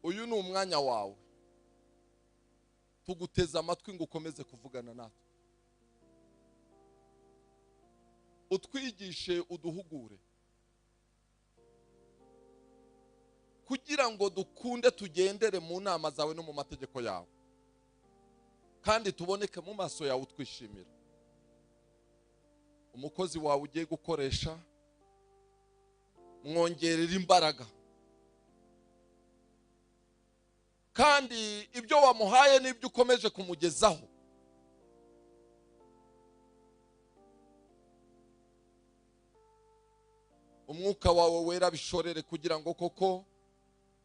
Uyu ni umwanya wawe, tuguteze amatwi ngo ukomeze kuvugana natwe, utwigishe, uduhugure, kugira ngo dukunde tugendere mu nama zawe no mu mategeko yawe, kandi tuboneke mu maso yawe utwishimira. Umukozi wawe ugiye gukoresha, mwongerera imbaraga, kandi ibyo wamuhaye n'ibyo ukomeje kumugezaho umwuka wawe wera bishorere, kugira ngo koko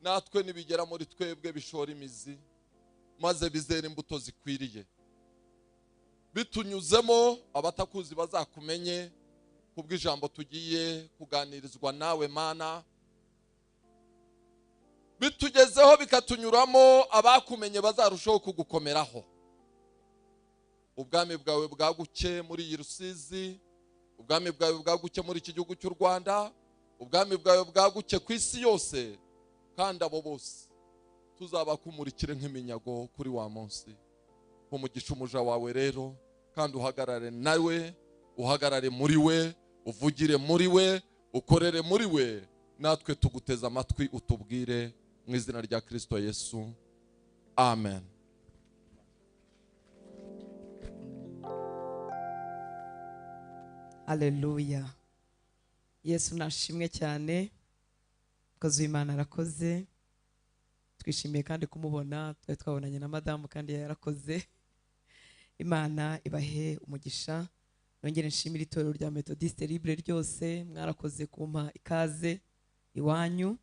natwe nibigera muri twebwe bishora imizi, maze bizere imbuto zikwiriye. Bitunyuzemo abatakuzi bazakumenye kubw'ijambo tugiye kuganirizwa nawe Mana. Bitugezeho bikatunyuramo, abakumenye bazarushaho kugukomeraho. Ubwami bwawe bwaguke muri iyi Rusizi, ubwami bwawe bwaguke muri iki gihugu cy'u Rwanda, ubwami bwawe bwaguke ku isi yose, kandi abo bose tuzabakumurikire nk'iminyago kuri wa munsi. Umugisha umuja wawe rero, kandi uhagarare nawe, uhagarare muri we, uvugire muri we, ukorere muri we, natwe tuguteza amatwi utubwire, mu izina rya Kristo Yesu, amen. Haleluya. Yesu nashimwe cyane. Mukozi w'Imana arakoze, twishimiye kandi kumubona. Twari twabonanye na madamu kandi yarakoze. Imana ibahe umugisha. Nongere nshimire itorero rya Methodiste Libre ryose, mwarakoze kumpa ikaze iwanyu,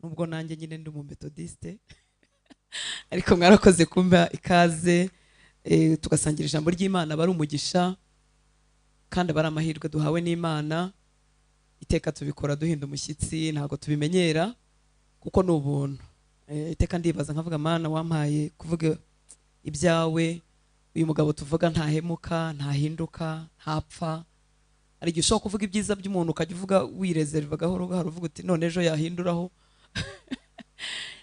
nubwo nanjye nyine ndi mu Methodiste ariko mwarakoze kumpa ikaze, tugasangira ijambo ry'Imana. Bari umugisha kandi bari amahirwe duhawe n'Imana. Iteka tubikora duhinda umushyitsi, ntabwo tubimenyera kuko ni ubuntu. Iteka ndibaza nkavuga, Mana wampaye kuvuga ibyawe, uyu mugabo tuvuga ntahemuka, ntahinduka, ntapfa. Hari igihe ushobora kuvuga ibyiza by'umuntu ukajya uvuga wirezerva gahoro gahoro, uvuga uti none ejo yahinduraho.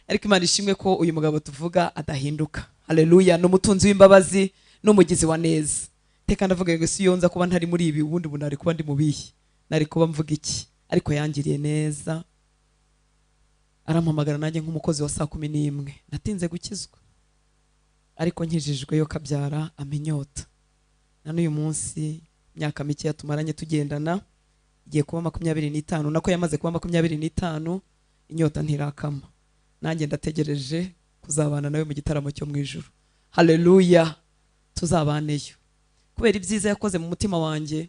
Ariko Imana ishimwe ko uyu mugabo tuvuga adahinduka. Haleluya. Ni umutunzi w'imbabazi n'umugizi wa neza. Iteka ndavuga ngo si yonza kuba ntari muri ibi, ubundi bunari kuba ndi mubihi, nari kuba mvuga iki, ariko yangiriye neza arampamagara nanjye nk'umukozi wa saa 11. Natinze gukizwa ariko nkijijwe yo kabyara aminyota. Na n'uyu munsi imyaka mike yatumaranye tugendana igiye kuba 25, nako yamaze kuba 25, inyota ntirakama. Nanjye ndategereje kuzabana nawe mu gitaramo cyo mu ijuru. Haleluya, tuzabaneyo kubera ibyiza yakoze mu mutima wanjye.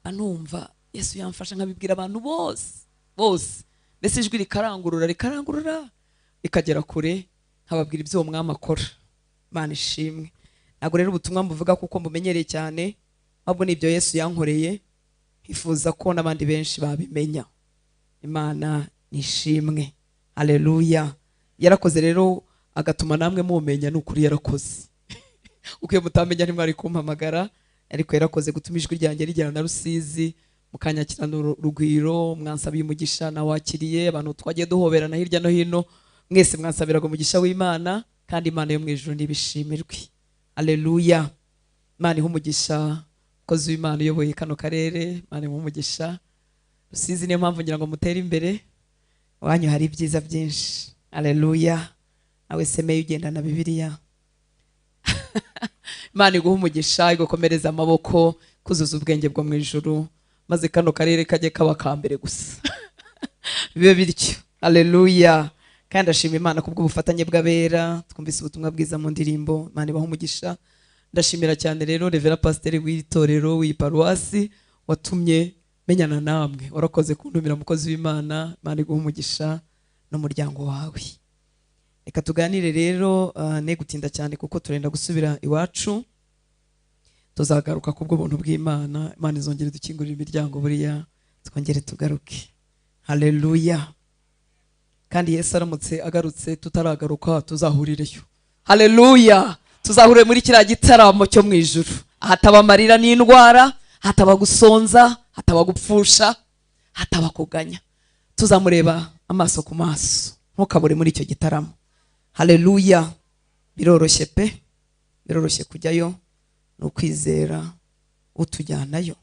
Anumva Yesu yamfasha nkabibwira abantu bose bose, mbese ijwi rikarangurura rikarangurura rikagera kure, nkababwira ibyo uwo mwami akora. Imana ishimwe. Ntabwo rero ubutumwa mbuvuga kuko mbumenyereye cyane, ahubwo nibyo Yesu yankoreye, hifuza ko n'abandi benshi babimenya. Imana nishimwe. Haleluya. Yarakoze rero agatuma namwe mumenya, ni ukuri yarakoze. Uko mutamenya ntimwari kumpamagara, ariko yarakoze gutuma ijwi ryanjye rigera na Rusizi, mukanyakira n'urugwiro, mwansabiye umugisha nawakiriye, abantu twagiye duhoberana hirya no hino, mwese mwansabiraga umugisha w'Imana, kandi Imana yo mu ijuru nibishimirwe. Haleluya. Imana ihe umugisha mukozi w'Imana uyoboye kano karere, Imana ihe umugisha. Rusizi niyo mpamvu ngira ngo mutere imbere, wanyu hari ibyiza byinshi. Haleluya. Nawe semeye ugenda na Bibiliya. Imana iguhe umugisha, igukomereza amaboko, kuzuza ubwenge bwo mu ijuru, maze kano karere kajye kaba kambere gusa. Bibe bityo. Haleluya. Kandi ashima Imana kubw'ubufatanye bw'abera, twumvise ubutumwa bwiza mu ndirimbo. Imana ibahe umugisha. Ndashimira cyane rero Revera Pasiteri w'itorero w'iyi paruwasi watumye menyana namwe. Warakoze kuntumira mukozi w'Imana. Imana iguhe umugisha n'umuryango wawe. Reka tuganire rero, ne gutinda cyane kuko turenda gusubira iwacu. Tuzagaruka kubw'ubuntu bw'Imana. Imana izongere dukingurira imiryango buriya twongere tugaruke. Haleluya. Kandi Yesu aramutse agarutse tutaragaruka tuzahurireyo. Haleluya. Tuzahurire muri kiriya gitaramo cyo mu ijuru, ahataba amarira n'indwara, hataba gusonza, hataba gupfusha, hataba kuganya. Tuzamureba amaso ku maso. Ntukabure muri icyo gitaramo. Haleluya. Biroroshye pe, biroroshye kujyayo, ni ukwizera utujyanayo,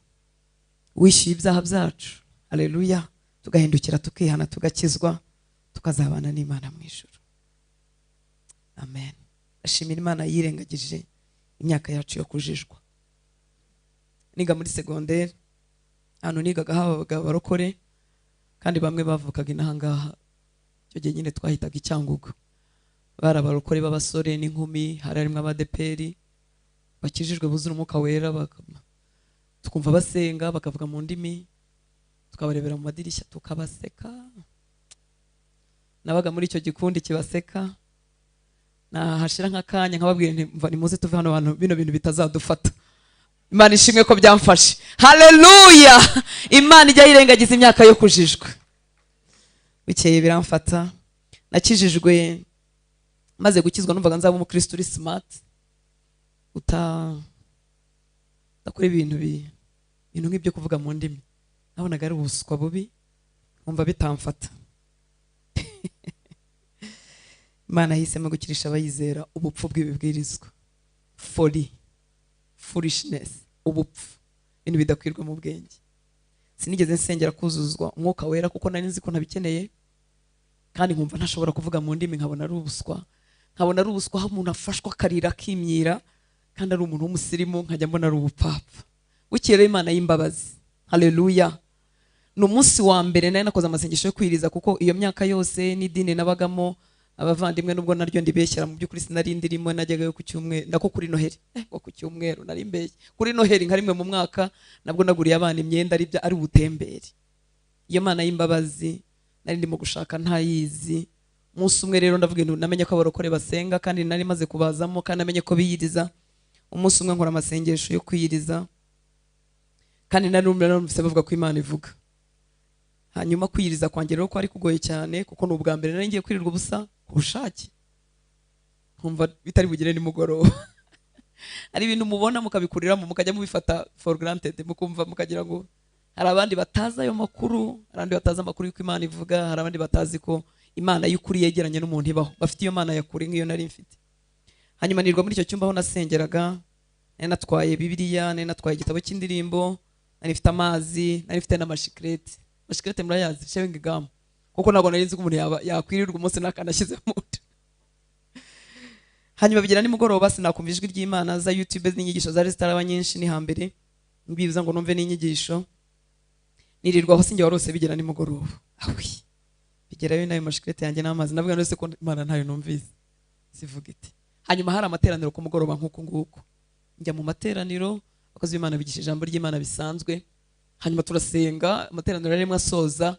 wishyuye ibyaha byacu. Haleluya. Tugahindukira, tukihana, tugakizwa, tukazabana n'Imana mu ijuru. Amen. Ashimira Imana yirengagije imyaka yacu yo kujijwa. Niga muri secondaire, hano nigaga habaga abarokore, kandi bamwe bavukaga inahangaha. Icyo gihe nyine twahitaga Icyangugu. Bari abarokore b'abasore n'inkumi, hari harimo abadeperi bakijijwe buzura umwuka wera, tukumva basenga bakavuga mu ndimi, tukabarebera mu madirishya tukabaseka. Nabaga muri icyo gikundi kibaseka, nahashira nk'akanya nkababwira nti mva nimuze tuve hano bantu, bino bintu bitazadufata. Imana ishimwe ko byamfashe. Haleluya. Imana ijya yirengagiza imyaka yo kujijwa. Bukeye biramfata. Nakijijwe maze gukizwa numvaga nzaba umukristo uri smart, utakora ibintu nk'ibyo kuvuga mu ndimi. Nabonaga ari ubuswa bubi, nkumva bitamfata. Imana yahisemo gukirisha abayizera ubupfu bw'ibibwirizwa, folly, foolishness, ubupfu, ibintu bidakwirwa mu bwenge. Sinigeze nsengera kuzuzwa umwuka wera kuko nari nzi ko ntabikeneye, kandi nkumva ntashobora kuvuga mu ndimi, nkabona ari ubuswa, nkabona ari ubuswa aho umuntu afashwa akarira akimyira, kandi ari umuntu w'umusirimu, nkajya mbona ari ubupfapfa. Bukeye rero Imana y'imbabazi, haleluya. Ni umunsi wa mbere nari nakoze amasengesho yo kwiriza, kuko iyo myaka yose n'idini nabagamo abavandimwe, nubwo naryo ndibeshyera mu by'ukuri sinari ndirimo, najyagayo ku cyumweru, nako kuri Noheli, ku cyumweru nari mbeshye, kuri Noheli nka rimwe mu mwaka nabwo naguriye abana imyenda ari ari ubutembere. Iyo Mana y'imbabazi nari ndimo gushaka ntayizi. Umunsi umwe rero ndavuga nti namenye ko abarokore basenga, kandi nari maze kubazamo, kandi namenye ko biyiriza. Umunsi umwe nkora amasengesho yo kwiyiriza, kandi nari numvise bavuga ko Imana ivuga. Hanyuma kwiyiriza kwanjye rero kwari kugoye cyane, kuko ni ubwa mbere nari ngiye kwirirwa ubusa ku bushake, nkumva bitari bugere nimugoroba. Ari ibintu mubona mukabikuriramo, mukajya mubifata for granted, mukumva mukagira ngo hari abandi batazi ayo makuru, hari abandi batazi amakuru y'uko Imana ivuga, hari abandi batazi ko Imana y'ukuri yegeranye n'umuntu ibaho, bafite iyo Mana yakuri nk'iyo nari mfite. Hanyuma nirwa muri icyo cyumba aho nasengeraga, nari natwaye Bibiliya, nari natwaye igitabo cy'indirimbo, nari mfite amazi, nari mfite n'amashikirete. Amashikirete murayazi, chewing gum, kuko ntabwo nari nzi ko umuntu yakwirirwa umunsi n'akanashyize mu nda. Hanyuma bigera nimugoroba sinakumva ijwi ry'Imana, za YouTube n'inyigisho zari zitaraba nyinshi, ni hambere mbibuza ngo numve n'inyigisho. Nirirwa aho sinjye warose bigera nimugoroba. Awi, bigerayo nayo mashikirete yanjye n'amazi, navuga nose ko Imana ntayo numvise sivuga iti. Hanyuma hari amateraniro ku mugoroba nk'uko nguko, njya mu materaniro, abakozi b'Imana bigisha ijambo ry'Imana bisanzwe. Hanyuma turasenga, amateraniro arimo asoza,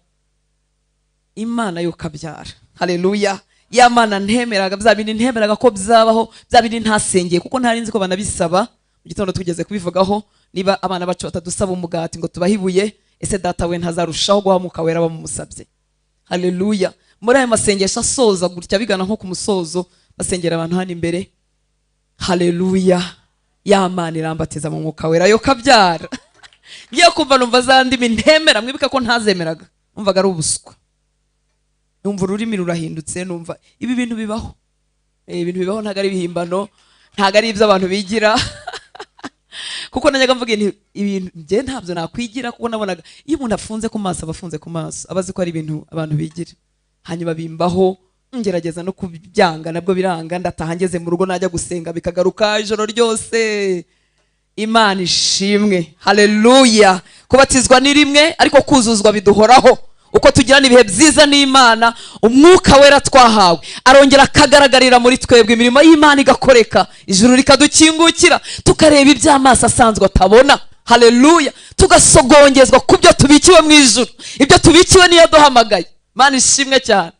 Imana yo kabyara. Haleluya. Ya Mana ntemeraga bya bindi, ntemeraga ko byabaho, bya bindi ntasengeye, kuko ntari nzi ko banabisaba. Mu gitondo tugeze kubivugaho, niba abana bacu batadusaba umugati ngo tubahibuye, ese data we ntazarushaho guha Mwuka Wera bamumusabye? Haleluya. Muri ayo masengesho asoza gutya bigana nko ku musozo, basengera abantu hano imbere. Haleluya. Ya Mana irambatiza mu Mwuka Wera yo kabyara. Ngiye kumva numva za ndimi ntemera, mwibuka ko ntazemeraga, numvaga ari ubuswa. Numva ururimi rurahindutse, numva ibi bintu bibaho. Ibintu bibaho ntago ari ibihimbano, ntago ari ibyo abantu bigira. Kuko najyaga mvuga nti ibintu nje ntabyo nakwigira, kuko nabonaga iyo umuntu afunze ku maso aba afunze ku maso, abazi ko ari ibintu abantu bigira. Hanyuma bimbaho, ngerageza no kubyanga nabwo biranga, ndataha ngeze mu rugo najya gusenga bikagaruka ijoro ryose. Imana ishimwe. Haleluya. Kubatizwa ni rimwe, ariko kuzuzwa biduhoraho. Uko tugirana ibihe byiza n'Imana, umwuka wera twahawe arongera akagaragarira muri twebwe, imirimo y'Imana igakoreka, ijuru rikadukingukira, tukareba iby'amaso asanzwe atabona. Haleluya. Tugasogongezwa ku byo tubikiwe mu ijuru, ibyo tubikiwe niyo duhamagaye. Imana ishimwe cyane.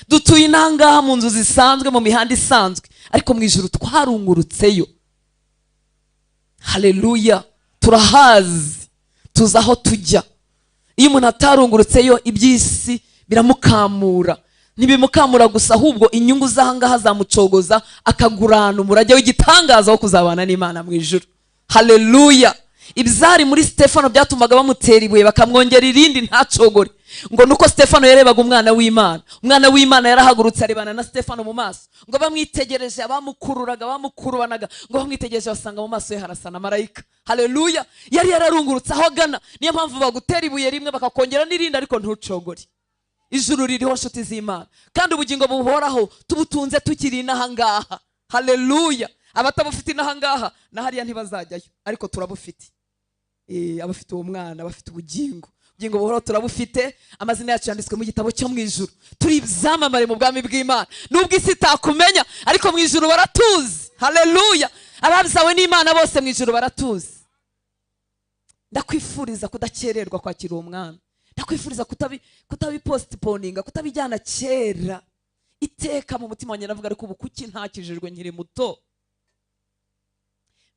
Dutuye inangaha mu nzu zisanzwe, mu mihanda isanzwe, ariko mu ijuru twarungurutseyo. Haleluya. Turahazi, tuzi aho tujya. Iyo umuntu atarungurutseyo iby'isi biramukamura. Ntibimukamura gusa, ahubwo inyungu z'ahangaha zamucogoza, akagurana umurage w'igitangaza wo kuzabana n'Imana mu ijuru. Haleluya. Ibyari muri Stefano byatumaga bamutera ibuye bakamwongera irindi ntacogore, ngo nuko Stefano yarebaga umwana w'Imana. Umwana w'Imana yarahagurutse arebana na Stefano mu maso, ngo bamwitegereje, abamukururaga bamukurubanaga, ngo bamwitegereje basanga mu maso ye harasa na marayika. Haleluya! Yari yararungurutse aho agana. Niyo mpamvu bagutera ibuye rimwe bakakongera n'irindi, ariko ntucogore. Ijuru ririho nshuti z'Imana, kandi ubugingo buhoraho tubutunze tukiri inaha ngaha. Haleluya! Abatabufite inaha ngaha na hariya ntibazajyayo, ariko turabufite. Abafite uwo mwana bafite ubugingo, ubugingo buhoraho turabufite. Amazina yacu yanditswe mu gitabo cyo mu ijuru. Turi ibyamamare mu bwami bw'Imana. Nubwo isi itakumenya, ariko mu ijuru baratuzi. Haleluya! Ababyawe n'Imana bose mu ijuru baratuzi. Ndakwifuriza kudakererwa kwakira uwo mwana. Ndakwifuriza kutabipostponinga, kutabijyana kera. Iteka mu mutima wanjye navuga, ariko ubu kuki ntakijijwe nkiri muto?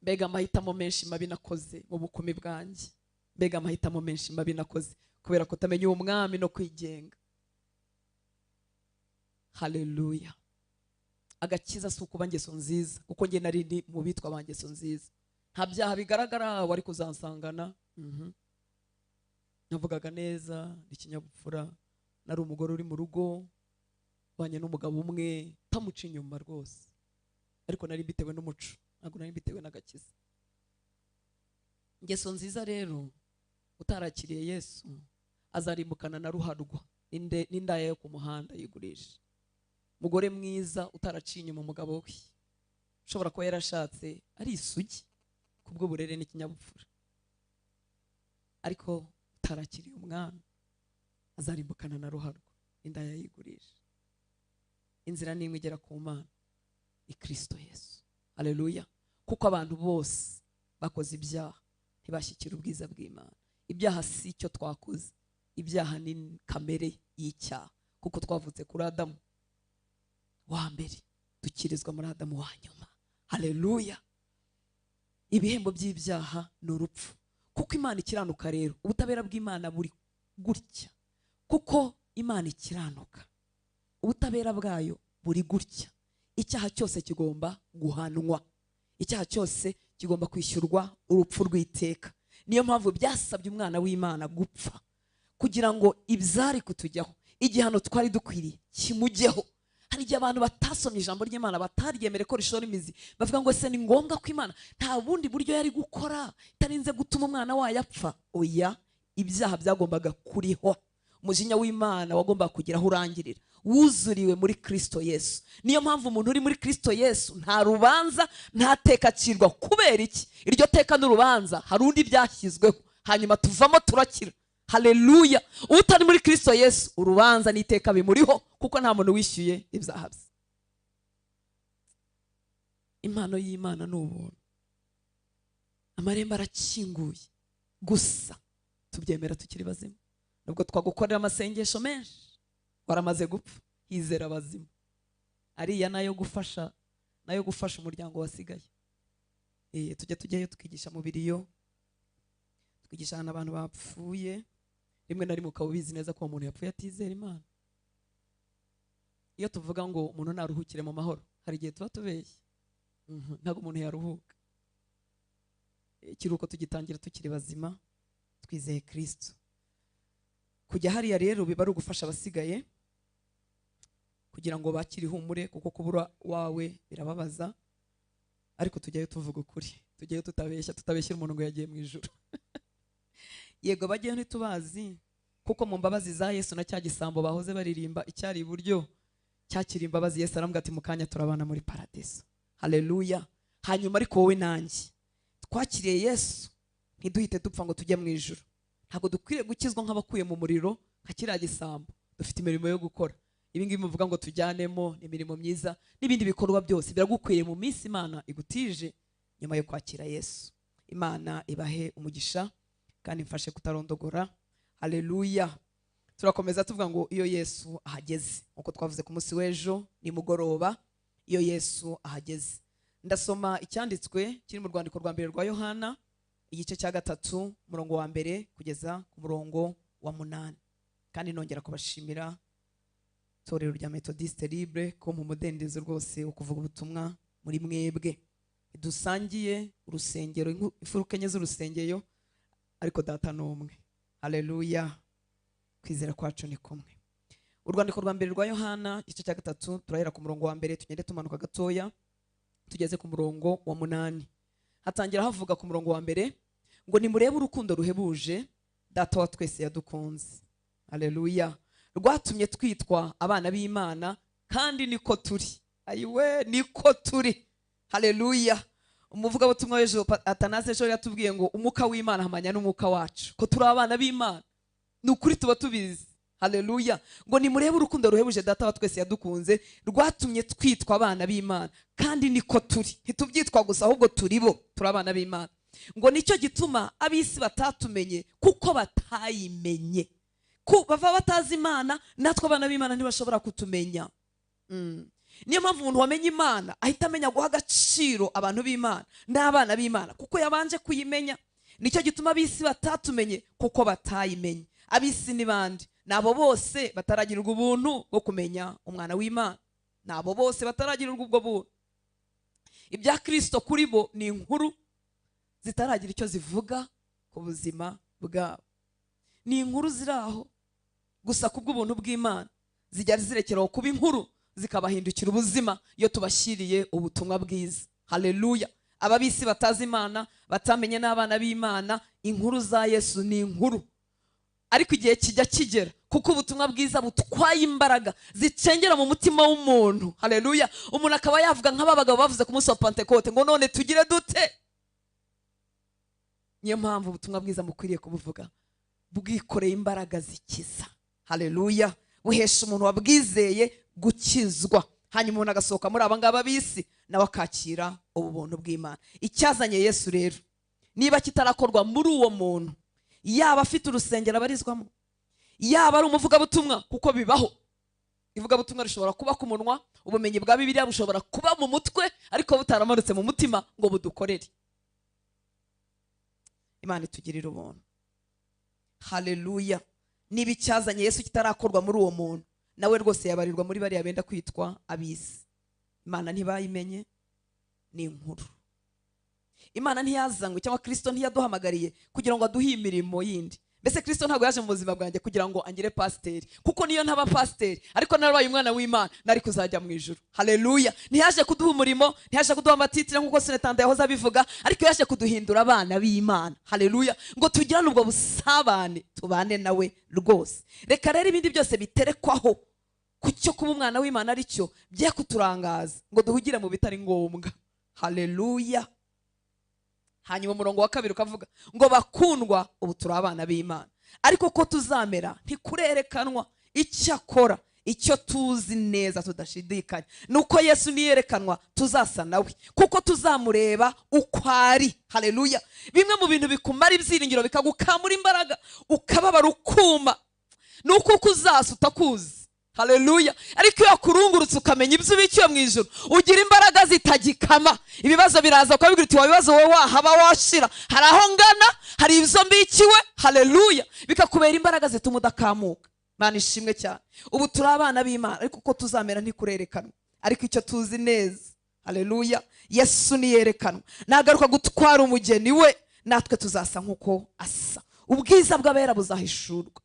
Mbega amahitamo menshi mabi nakoze mu bukumi bwanjye. Mbega amahitamo menshi mabi nakoze kubera kutamenya uwo mwami no kwigenga. Haleluya! Agakiza si ukuba ngeso nziza, kuko njye nari ndi mu bitwa ba ngeso nziza. Nta byaha bigaragara wari kuzansangana. Navugaga neza, ikinyabupfura, nari umugore uri mu rugo banye n'umugabo umwe tamuca inyuma rwose, ariko nari mbitewe n'umuco, ntabwo nari mbitewe n'agakiza. Ingeso nziza rero utarakiriye Yesu azarimbukana na ruharwa n'indaya yo ku muhanda yigurisha. Mugore mwiza utaraciye inyuma umugabo we, ushobora kuba yarashatse ari isugi kubwo burere n'ikinyabupfura, ariko utarakiriye umwami azarimbukana na ruharwa n'indaya yigurisha. Inzira nimwe igera ku Mana ni Kristo Yesu. Haleluya! Kuko abantu bose bakoze ibyaha ntibashyikira ubwiza bw'Imana. Ibyaha si icyo twakoze, ibyaha ni kamere y'icyaha, kuko twavutse kuri Adamu wa mbere, dukirizwa muri Adamu wa nyuma. Haleluya! Ibihembo by'ibyaha ni urupfu. Kuko Imana ikiranuka rero, ubutabera bw'Imana buri gutya. Kuko Imana ikiranuka, ubutabera bwayo buri gutya. Icyaha cyose kigomba guhanwa, icyaha cyose kigomba kwishyurwa urupfu rw'iteka. Niyo mpamvu byasabye umwana w'Imana gupfa kugira ngo ibyari kutujyaho, igihano twari dukwiriye kimujyeho. Hari igihe abantu batasomye ijambo ry'Imana, bataryemere ko rishora imizi, bavuga ngo ese ni ngombwa ko Imana nta bundi buryo yari gukora itarinze gutuma umwana wayo apfa? Oya, ibyaha byagombaga kuriho. Umujinya w'Imana wagombaga kugira aho urangirira, wuzuriwe muri Kristo Yesu. Niyo mpamvu umuntu uri muri Kristo Yesu nta rubanza, nta teka acirwa. Kubera iki? Iryo teka n'urubanza hari undi byashyizweho, hanyuma tuvamo turakira. Haleluya! Utari muri Kristo Yesu urubanza n'iteka bimuriho, kuko nta muntu wishyuye ibyaha bye. Impano y'Imana ni ubuntu. Amarembo arakinguye, gusa tubyemera tukiri bazima. Nubwo twagukorera amasengesho menshi, waramaze gupfa, hizera abazima. Ariya nayo gufasha, nayo gufasha umuryango wasigaye. Tujya tujyayo tukigisha mu biriyo, tukigisha ahantu abantu bapfuye. Rimwe na rimwe ukaba ubizi neza ko uwo muntu yapfuye atizera Imana. Iyo tuvuga ngo umuntu naruhukire mu mahoro, hari igihe tuba tubeshye. Ntabwo umuntu yaruhuka. Ikiruhuko tugitangira tukiri bazima, twizeye Kristo. Kujya hariya rero biba ari ugufasha abasigaye kugira ngo bakire ihumure, kuko kubura wawe birababaza. Ariko tujyayo tuvuga ukuri, tujyayo tutabeshya, tutabeshyira umuntu ngo yagiye mu ijuru. Yego bagiyeyo ntitubazi, kuko mu mbabazi za Yesu na cya gisambo bahoze baririmba icyari iburyo cyakira imbabazi, Yesu arambwira ati mu kanya turabana muri paradiso. Haleluya! Hanyuma ariko wowe nanjye twakiriye Yesu, ntiduhite dupfa ngo tujye mu ijuru. Ntabwo dukwiriye gukizwa nk'abakuye mu muriro nka kiriya gisambo. Dufite imirimo yo gukora. Ibi ngibi muvuga ngo tujyanemo ni imirimo myiza n'ibindi bikorwa byose biragukwiriye mu minsi Imana igutije nyuma yo kwakira Yesu. Imana ibahe umugisha kandi mfashe kutarondogora. Haleluya! Turakomeza tuvuga ngo iyo Yesu ahageze, nkuko twavuze ku munsi w'ejo nimugoroba, iyo Yesu ahageze. Ndasoma icyanditswe kiri mu rwandiko rwa mbere rwa Yohana, igice cya 3, umurongo wa 1 kugeza ku murongo wa 8. Kandi nongera kubashimira itorero rya Methodiste Libre ko mu mudendezo rwose wo kuvuga ubutumwa muri mwebwe. Dusangiye urusengero, imfuruka enye z'urusengero, ariko data ni umwe. Haleluya. Kwizera kwacu ni kumwe. Urwandiko rwa mbere rwa Yohana igice cya 3, turahera ku murongo wa mbere tugende tumanuka gatoya tugeze ku murongo wa 8. Hatangira havuga ku murongo wa mbere ngo nimurebe urukundo ruhebuje data wa twese yadukunze. Haleluya. Rwatumye twitwa abana b'Imana kandi niko turi. Ayiwe, niko turi. Haleluya. Umuvugabutumwa w'ejo Athanase ejo yatubwiye ngo umwuka w'Imana hamanya n'umwuka wacu, ko turi abana b'Imana. Ni ukuri tuba tubizi. Haleluya. Ngo nimurebe urukundo ruhebuje data wa twese yadukunze, rwatumye twitwa abana b'Imana kandi niko turi. Ntitubyitwa gusa ahubwo turi bo, turi abana b'Imana. Ngo nicyo gituma ab'isi batatumenye kuko batayimenye. Ku bava batazi Imana, natwe abana b'Imana ntibashobora kutumenya. Niyo mpamvu umuntu wamenye Imana ahita amenya guha agaciro abantu b'Imana n'abana b'Imana, kuko yabanje kuyimenya. Nicyo gituma ab'isi batatumenye kuko batayimenye. Ab'isi ni bande? Nabo bose bataragirirwa ubuntu bwo kumenya umwana w'Imana. Nabo bose bataragirirwa ubwo buntu. Ibya Kristo kuri bo ni inkuru zitaragira icyo zivuga ku buzima bwabo. Ni inkuru ziraho gusa kubw'ubuntu bw'Imana, zijya zirekeraho kuba inkuru zikabahindukira ubuzima iyo tubashyiriye ubutumwa bwiza. Haleluya. Ababisi batazi Imana, batamenye n'abana b'Imana, inkuru za Yesu ni inkuru. Ariko igihe kijya kigera kuko ubutumwa bwiza butwaye imbaraga zicengera mu mutima w'umuntu. Haleluya. Umuntu akaba yavuga nk'ababagabo bavuze ku munsi wa Pentekote ngo none tugire dute? Niyo mpamvu ubutumwa bwiza mukwiriye kubuvuga, bwikoreye imbaraga zikiza. Haleluya. Buhesha umuntu wabwizeye gukizwa, hanyuma umuntu agasohoka muri aba ngaba bisi nawe akakira ubuntu bw'Imana. Icyazanye Yesu rero niba kitarakorwa muri uwo muntu, yaba afite urusengero abarizwamo, yaba ari umuvugabutumwa, kuko bibaho. Ivugabutumwa rishobora kuba ku munwa, ubumenyi bwa Bibiliya bushobora kuba mu mutwe, ariko butaramanutse mu mutima ngo budukorere. Imana itugirire ubuntu. Haleluya. Niba icyazanye Yesu kitarakorwa muri uwo muntu, nawe rwose yabarirwa muri bariya benda kwitwa abisi. Imana ntibayimenye, ni inkuru. Imana ntiyazanywe cyangwa Kristo ntiyaduhamagariye kugira ngo aduhe imirimo yindi. Mbese Kristo ntabwo yaje mu buzima bwanjye kugira ngo angire pasiteri, kuko niyo ntaba pasiteri ariko narabaye umwana w'Imana nari kuzajya mu ijuru. Haleluya. Ntiyaje kuduha umurimo, ntiyaje kuduha amatitire nkuko Senetanda yahoze abivuga, ariko yaje kuduhindura abana b'Imana. Haleluya. Ngo tugirane ubwo busabane, tubane nawe rwose. Reka rero ibindi byose biterekwaho ku cyo kuba umwana w'Imana ari cyo, bye kuturangaza ngo duhugire mu bitari ngombwa. Haleluya. Hanyuma umurongo wa 2 ukavuga ngo bakundwa, ubu turi abana b'Imana, ariko ko tuzamera ntikurerekanwa. Icyakora icyo tuzi neza tudashidikanya nuko Yesu niyerekanwa tuzasa nawe, kuko tuzamureba uko ari. Haleluya. Bimwe mu bintu bikumara ibyiringiro bikagukamura imbaraga ukababara ukuma, nuko kuzasa utakuzi. Haleluya. Ariko iyo kurungurutse ukamenya ibyo ubikiwe mu ijuru, ugira imbaraga zitagikama. Ibibazo biraza ukabibwira uti wabibazo wowe wahaba washira, hari aho ngana, hari ibyo mbikiwe. Haleluya. Bikakubera imbaraga zituma udakamuka. Imana ishimwe cyane. Ubu turi abana b'Imana, ariko uko tuzamera ntikurerekanwa. Ariko icyo tuzi neza, haleluya, Yesu niyerekanwa, nagaruka gutwara umugeni we, natwe tuzasa nkuko asa. Ubwiza bw'abera buzahishurwa.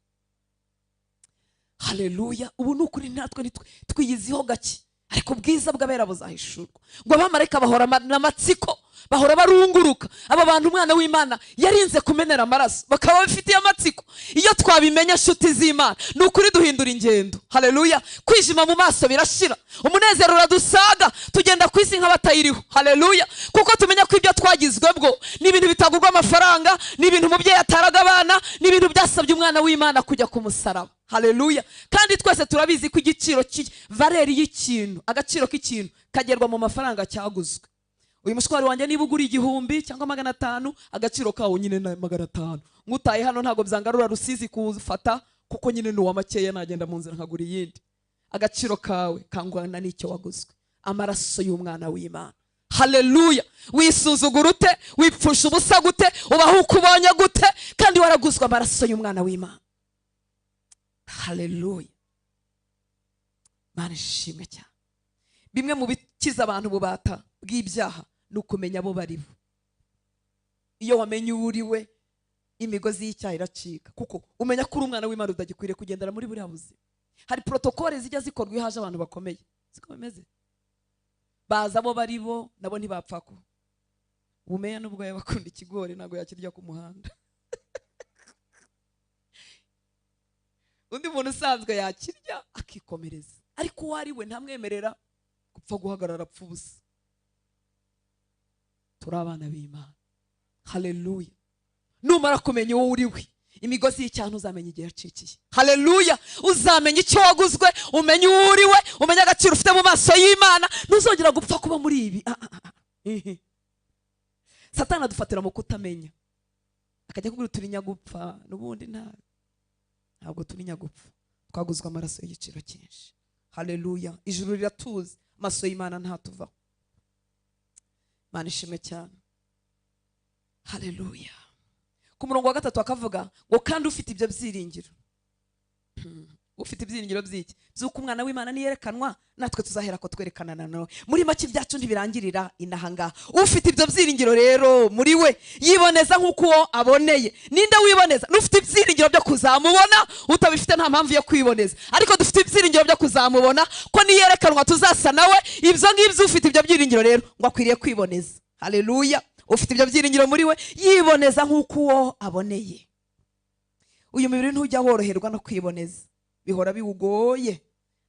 Haleluya. Ubu nukuri natwe twiyiziho gake, ariko ubwiza bw'abera buzahishurwa. Ngo abamarayika bahora n'amatsiko, bahora barunguruka. Aba bantu umwana w'Imana yarinze kumenera amaraso, bakaba bafitiye amatsiko. Iyo twabimenya nshuti z'Imana, nukuri duhindura ingendo. Haleluya. Kwijima mu maso birashira, umunezero uradusaga, tugenda ku isi nk'abatayiriho. Haleluya. Kuko tumenya ko ibyo twagizwe bwo ni ibintu bitagurwa amafaranga, ni ibintu umubyeyi ataraga abana, ni ibintu byasabye umwana w'Imana kujya ku musaraba. Haleluya. Kandi twese turabizi ko igiciro valeri y'ikintu, agaciro k'ikintu kagerwa mu mafaranga cyaguzwe. Uyu mushwari wanjye niba ugura 1000 cyangwa 500, agaciro kawo nyine na 500. Ngutaye hano ntago byangarura Rusizi kufata, kuko nyine ni uwa makeya, nagenda mu nzira nkagura iyindi. Agaciro kawe kangwana n'icyo waguzwe, amaraso y'umwana w'Imana. Haleluya. Wisuzugura ute, wipfusha ubusa gute, ubaho uko ubonye gute, kandi waraguzwe amaraso y'umwana w'Imana. Haleluya. Mana ishimwe cyane. Bimwe mu bikiza abantu bubata bw'ibyaha Ni ukumenya abo bari bo. Iyo wamenye uwo uri we, imigozi y'icyaha iracika, kuko umenya ko uri umwana w'Imana udagikwiriye kugendera muri buriya buzima. Hari protokole zijya zikorwa iyo haje abantu bakomeye, siko bimeze? Baza abo bari bo, nabo ntibapfa ko ubumeya nubwo yabakunda ikigori ntabwo yakirya ku muhanda. Undi muntu usanzwe yakirya akikomereza, ariko uwo ari we ntamwemerera gupfa guhagarara apfa ubusa. Turi abana b'Imana. Haleluya. Numara kumenya uwo uri we, imigozi y'icyaha ntuzamenya igihe yacikiye. Haleluya. Uzamenya icyo waguzwe, umenye uwo uri we, umenye agaciro ufite mu maso y'Imana, ntuzongera gupfa kuba muri ibi. Satani adufatira mu kutamenya, akajya kubwira turi nyagupfa, n'ubundi ntabwo turi nyagupfa, twaguzwe amaraso y'igiciro cyinshi. Haleluya. Ijuru riratuzi, amaso y'Imana ntatuvaho. Imana ishimwe cyane. Haleluya. Ku murongo wa 3 akavuga ngo kandi ufite ibyo byiringiro, ufite ibyiringiro by'iki? By'uko umwana w'Imana niyerekanwa, natwe tuzahera ko twerekana nawe. Muri make ibyacu ntibirangirira inaha ngaha. Ufite ibyo byiringiro rero muri we yiboneza nk'uko uwo aboneye. Ninde wiboneza? N'ufite ibyiringiro byo kuzamubona. Utabifite nta mpamvu yo kwiboneza, ariko dufite ibyiringiro byo kuzamubona, ko niyerekanwa tuzasa nawe. Ibyo ngibyo, ufite ibyo byiringiro rero ngo akwiriye kwiboneza. Haleluya. Ufite ibyo byiringiro muri we yiboneza nk'uko uwo aboneye. Uyu mubiri ntujya woroherwa no kwiboneza, bihora biwugoye,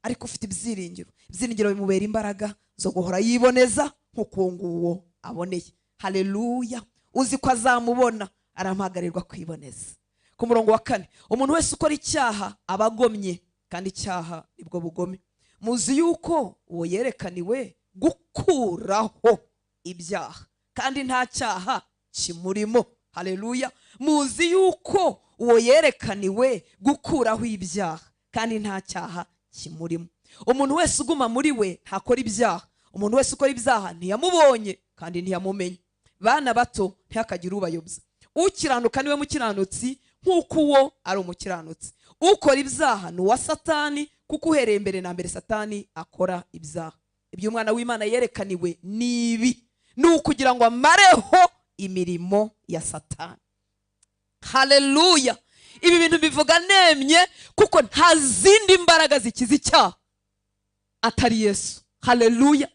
ariko ufite ibyiringiro, ibyiringiro bimubera imbaraga zo guhora yiboneza nk'uko uwo nguwo aboneye. Haleluya. Uzi ko azamubona arampagarirwa kwiboneza. Ku murongo wa 4, umuntu wese ukora icyaha aba agomye, kandi icyaha nibwo bugome. Muzi yuko uwo yerekaniwe gukuraho ibyaha, kandi nta cyaha kimurimo. Haleluya. Muzi yuko uwo yerekaniwe gukuraho ibyaha, kandi nta cyaha kimurimo. Umuntu wese uguma muri we ntakora ibyaha. Umuntu wese ukora ibyaha ntiyamubonye kandi ntiyamumenye. Bana bato, ntihakagire ubayobya. Ukiranuka niwe mukiranutsi nk'uko uwo ari umukiranutsi. Ukora ibyaha ni uwa Satani, kuko uhereye mbere na mbere Satani akora ibyaha. Ibyo umwana w'Imana yerekaniwe ni ibi, ni ukugira ngo amareho imirimo ya Satani. Haleluya. Ibi bintu bivuga nemye, kuko nta zindi mbaraga zikiza icyaha atari Yesu. Haleluya.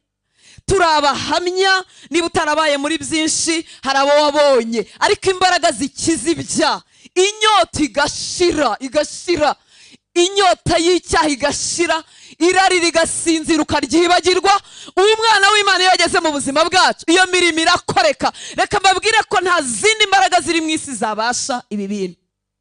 Turabahamya, niba utarabaye muri byinshi hari abo wabonye, ariko imbaraga zikiza ibyaha, inyota igashira, igashira inyota y'icyaha igashira, irari rigasinzira ukaryibagirwa. Umwana w'Imana iyo ageze mu buzima bwacu, iyo mirimo irakoreka. Reka mbabwire ko nta zindi mbaraga ziri mu isi zabasha ibi bintu.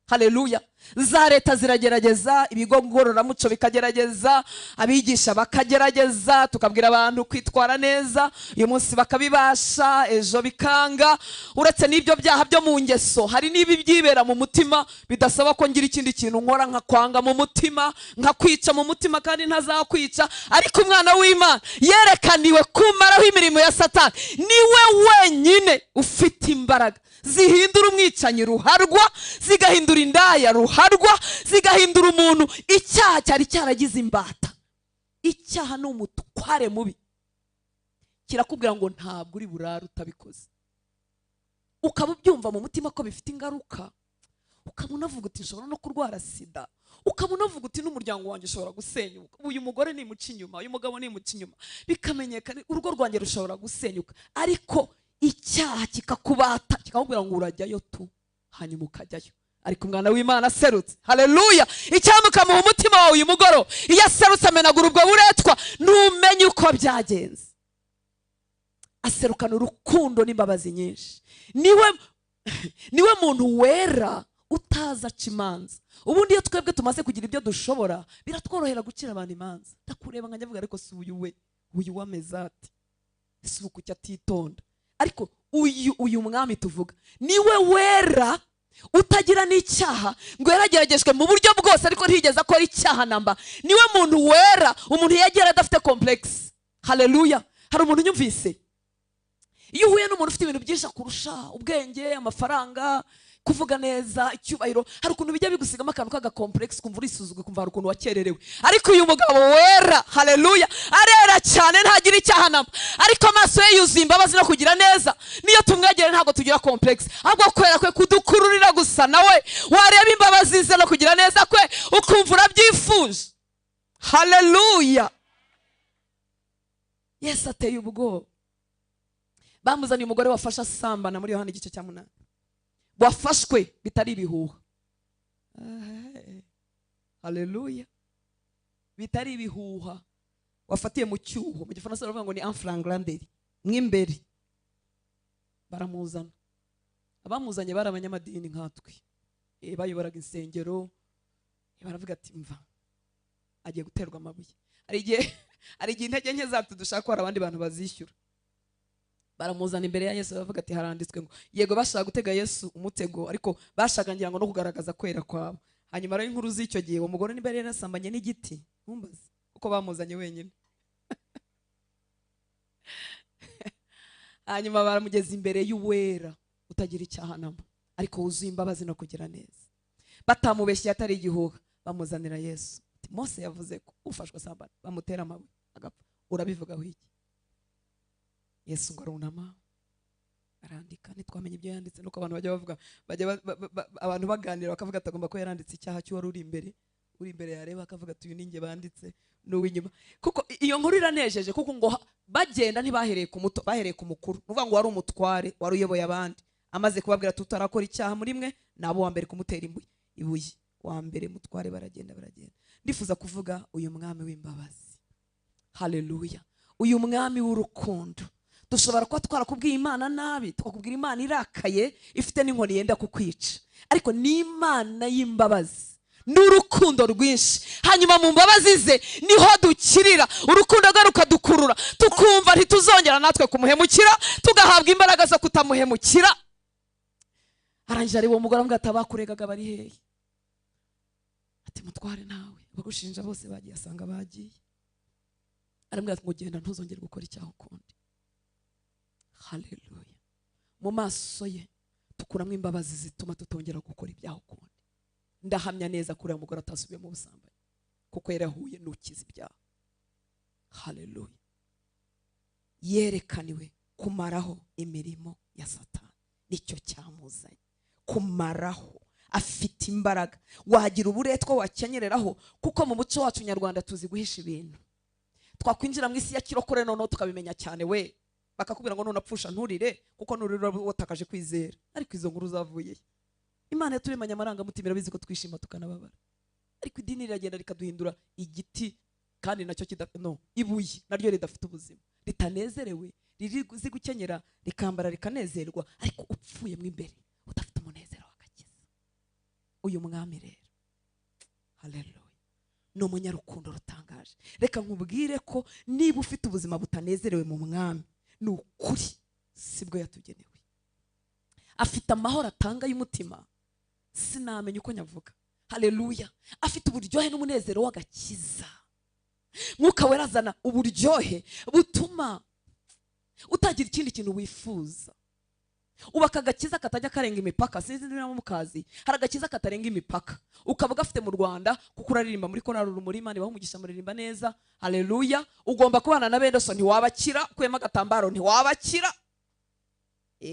Haleluya. Za leta ziragerageza, ibigo ngororamuco bikagerageza, abigisha bakagerageza, tukabwira abantu kwitwara neza, uyu munsi bakabibasha, ejo bikanga. Uretse n'ibyo byaha byo mu ngeso, hari n'ibi byibera mu mutima bidasaba ko ngira ikindi kintu nkora, nkakwanga mu mutima, nkakwica mu mutima kandi ntazakwica. Ariko umwana w'Imana yerekaniwe kumaraho imirimo ya Satani. Niwe wenyine ufite imbaraga zihindura umwicanyi ruharwa, zigahindura indaya ruharwa, zigahindura umuntu icyaha cyari cyaragize imbata. Icyaha ni umutware mubi, kirakubwira ngo ntabwo uri burare utabikoze, ukaba ubyumva mu mutima ko bifite ingaruka, ukaba unavuga uti nshobora no kurwara sida, ukaba unavuga uti n'umuryango wanjye ushobora gusenyuka, uyu mugore nimuca inyuma, uyu mugabo nimuca inyuma, bikamenyekana urugo rwanjye rushobora gusenyuka. Ariko icyaha kikakubata, kikakubwira ngo urajyayo tu, hanyuma ukajyayo. Ariko umwana w'Imana aserutse, haleluya, icyamukamuha umutima wawe uyu mugoro, iyo aserutse amenagura ubwo buretwa, ntumenye uko byagenze. Aserukana urukundo n'imbabazi nyinshi. Niwe muntu wera utaza aca imanza. Ubundi iyo twebwe tumaze kugira ibyo dushobora, biratworohera gucira abantu imanza. Ndakureba nkajya mvuga ariko si uyu we, uyu w'amezati, si uku atitonda. Ariko uyu mwami tuvuga niwe wera utagira n'icyaha, ngo yarageragejwe mu buryo bwose ariko ntiyigeze akora icyaha namba. Niwe muntu wera, umuntu yegera adafite complex. Haleluya. Hari umuntu unyumvise? Iyo uhuye n'umuntu ufite ibintu byinshi akurusha, ubwenge, amafaranga, Kuvuga neza, icyubahiro, hari ukuntu bijya bigusigamo akantu k'aga complexe, kumva urisuzuguye, kumva hari ukuntu wakererewe. Ariko uyu mugabo wera, haleluya, arera cyane, ntagira icyaha namba, ariko amaso ye yuzuye imbabazi no kugira neza. Niyo tumwegere ntabwo tugira complexe, ahubwo kwera kwe kudukururira gusa nawe wareba imbabazi ze no kugira neza kwe ukumva urabyifuje. Haleluya. Yesu ateye ubwoba. Bamuzaniye umugore wafashe asambana muri Yohana igice cya 8, wafashwe bitari ibihuha. Haleluya, bitari ibihuha, wafatiye mu cyuho. Mu gifaransa baravuga ngo ni en flagrant délit, mwimbere. Baramuzana. Abamuzanye bari abanyamadini nkatwe, bayoboraga insengero. Baravuga ati mva agiye guterwa amabuye. Hari igihe intege nke zacu dushaka ko hari abandi bantu bazishyura. Baramuzana imbere ya Yesu, baravuga ati haranditswe ngo, yego bashaka gutega Yesu umutego, ariko bashaka ngira ngo no kugaragaza kwera kwabo. Hanyuma rero inkuru z'icyo gihe, uwo mugore niba yari yarasambanye n'igiti, ntumbaze kuko bamuzanye wenyine. Hanyuma baramugeza imbere y'uwera utagira icyaha namba, ariko wuzuye imbabazi no kugira neza. Batamubeshye atari igihuha, bamuzanira Yesu. Mose yavuze ko ufashwe asambana bamutera amabuye agapfa, urabivugaho iki? Yesu ngo arunama arandika. Ntitwamenye ibyo yanditse, nuko abantu bajya bavuga, bajya abantu baganira bakavuga atagomba ko yaranditse icyaha cy'uwari uri imbere, uri imbere yareba akavuga ati uyu ninjye banditse n'uw'inyuma. Kuko iyo nkuru iranejeje, kuko ngo bagenda ntibahereye ku muto, bahereye ku mukuru. Nuvuga ngo wari umutware, wari uyoboye abandi, amaze kubabwira tutarakora icyaha muri mwe, nabo wa mbere kumutera ibuye, wa mbere mutware. Baragenda baragenda. Ndifuza kuvuga uyu mwami w'imbabazi. Haleluya, uyu mwami w'urukundo. Dushobora kuba twarakubwiye Imana nabi, tukakubwira Imana irakaye ifite n'inkoni yenda kukwica, ariko ni Imana y'imbabazi n'urukundo rwinshi. Hanyuma mu mbabazi ze niho dukirira, urukundo rwe rukadukurura, tukumva ntituzongera natwe kumuhemukira, tugahabwa imbaraga zo kutamuhemukira. Arangije ari uwo mugore amubwira ati abakuregaga bari hehe? Ati mutware nawe, abagushinja bose bagiye, asanga bagiye. Aramubwira ati ngo genda ntuzongere gukora icyaha ukundi. Haleluya. Mu maso ye tukuramo imbabazi zituma tutongera gukora ibyaha ukundi. Ndahamya neza kuri uyu mugore atasubiye mu busambanyi, kuko yarahuye n'ukiza ibyaha. Haleluya. Yerekaniwe kumaraho imirimo ya Satani, nicyo cyamuzanye kumaraho. Afite imbaraga, wagira uburetwa wakenyereraho, kuko mu muco wacu nyarwanda tuzi guhisha ibintu. Twakwinjira mu isi ya kirokore noneho tukabimenya cyane, we bakakubwira ngo none apfusha nturire, kuko nurira watakaje kwizera. Ariko izo nkuru zavuye Imana yaturemanye amarangamutima, irabizi ko twishima tukanababara. Ariko idini riragenda rikaduhindura igiti, kandi nacyo ibuye naryo ridafite ubuzima, ritanezerewe, riri gukenyera rikambara rikanezerwa, ariko upfuye mo imbere udafite umunezero w'agakiza. Uyu mwami rero, haleluya, ni umunyarukundo rutangaje. Reka nkubwire ko niba ufite ubuzima butanezerewe mu mwami, ni ukuri sibwo yatugenewe. Afite amahoro atanga y'umutima, sinamenya uko nyavuga. Haleluya. Afite uburyohe n'umunezero w'agakiza. Mwuka wera azana uburyohe butuma utagira ikindi kintu wifuza. Ubaka agakiza katajya karenga imipaka. Sinzi niba mukazi hari agakiza katarenga imipaka, ukaba gafite mu Rwanda kuko uraririmba muri korali Urumuri, Imana ibaha umugisha, muririmba neza. Haleluya. Ugomba kubana na bene so ntiwabakira, ukuyemo agatambaro ntiwabakira,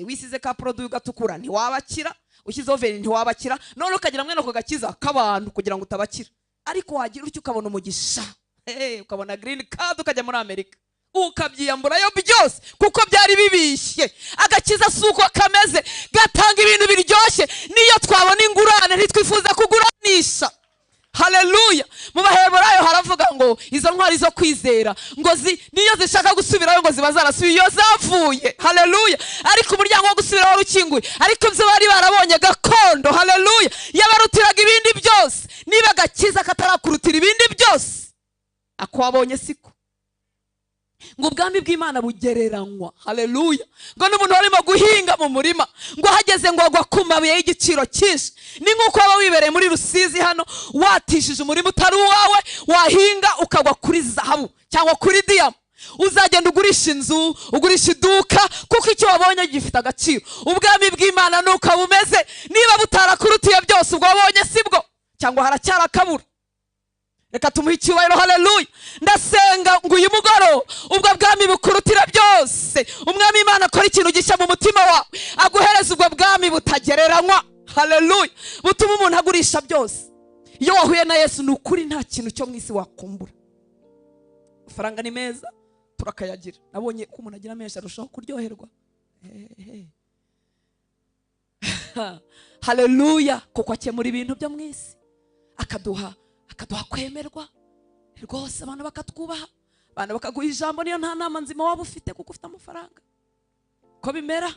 wisize ka produit ugatukura ntiwabakira, ushyizeho veri ntiwabakira, none ukagira mwene ako gakiza k'abantu kugira ngo utabakira. Ariko wagira utyo ukabona umugisha, ukabona green card ukajya muri Amerika, ukabyiyamburayo byose kuko byari bibishye. Agakiza si uko kameze, gatanga ibintu biryoshye. Niyo twabona ingurane ntitwifuza kuguranisha. Haleluya. Mu Baheburayo haravuga ngo izo ntwari zo kwizera ngo niyo zishaka gusubirayo ngo ziba zarasubiye iyo zavuye. Haleluya. Ariko umuryango wo gusubiraho wari ukinguye, ariko ibyo bari barabonye gakondo, haleluya, yabarutiraga ibindi byose. Niba agakiza katarakurutira ibindi byose, ako wabonye siko. Ngo ubwami bw'Imana bugereranywa, haleluya, ngo n'umuntu warimo guhinga mu murima, ngo hageze ngo agwa ku mabuye y'igiciro cyinshi. Ni nk'uko waba wibereye muri Rusizi hano, watishije umurima utari uwawe, wahinga ukagwa kuri zahabu cyangwa kuri diyama. Uzagenda ugurisha inzu, ugurisha iduka, kuko icyo wabonye gifite agaciro. Ubwami bw'Imana nuko bumeze, niba butarakurutiye byose ubwo wabonye sibwo, cyangwa haracyari akabura. Reka tumuhe icyubahiro, haleluya. Ndasenga ngo uyu mugoroba ubwo bwami bukurutira byose, umwami Imana akora ikintu gishya mu mutima wawe, aguhereza ubwo bwami butagereranywa, haleluya, butuma umuntu agurisha byose. Iyo wahuye na Yesu ni ukuri nta kintu cyo mu isi wakumbura. Amafaranga ni meza turakayagira, nabonye ko umuntu agira menshi arushaho kuryoherwa. Haleluya, kuko akemura ibintu byo mu isi, akaduha kwemerwa rwose, abantu bakatwubaha, abantu bakaguha ijambo, niyo nta nama nzima waba ufite kuko ufite amafaranga ko bimera.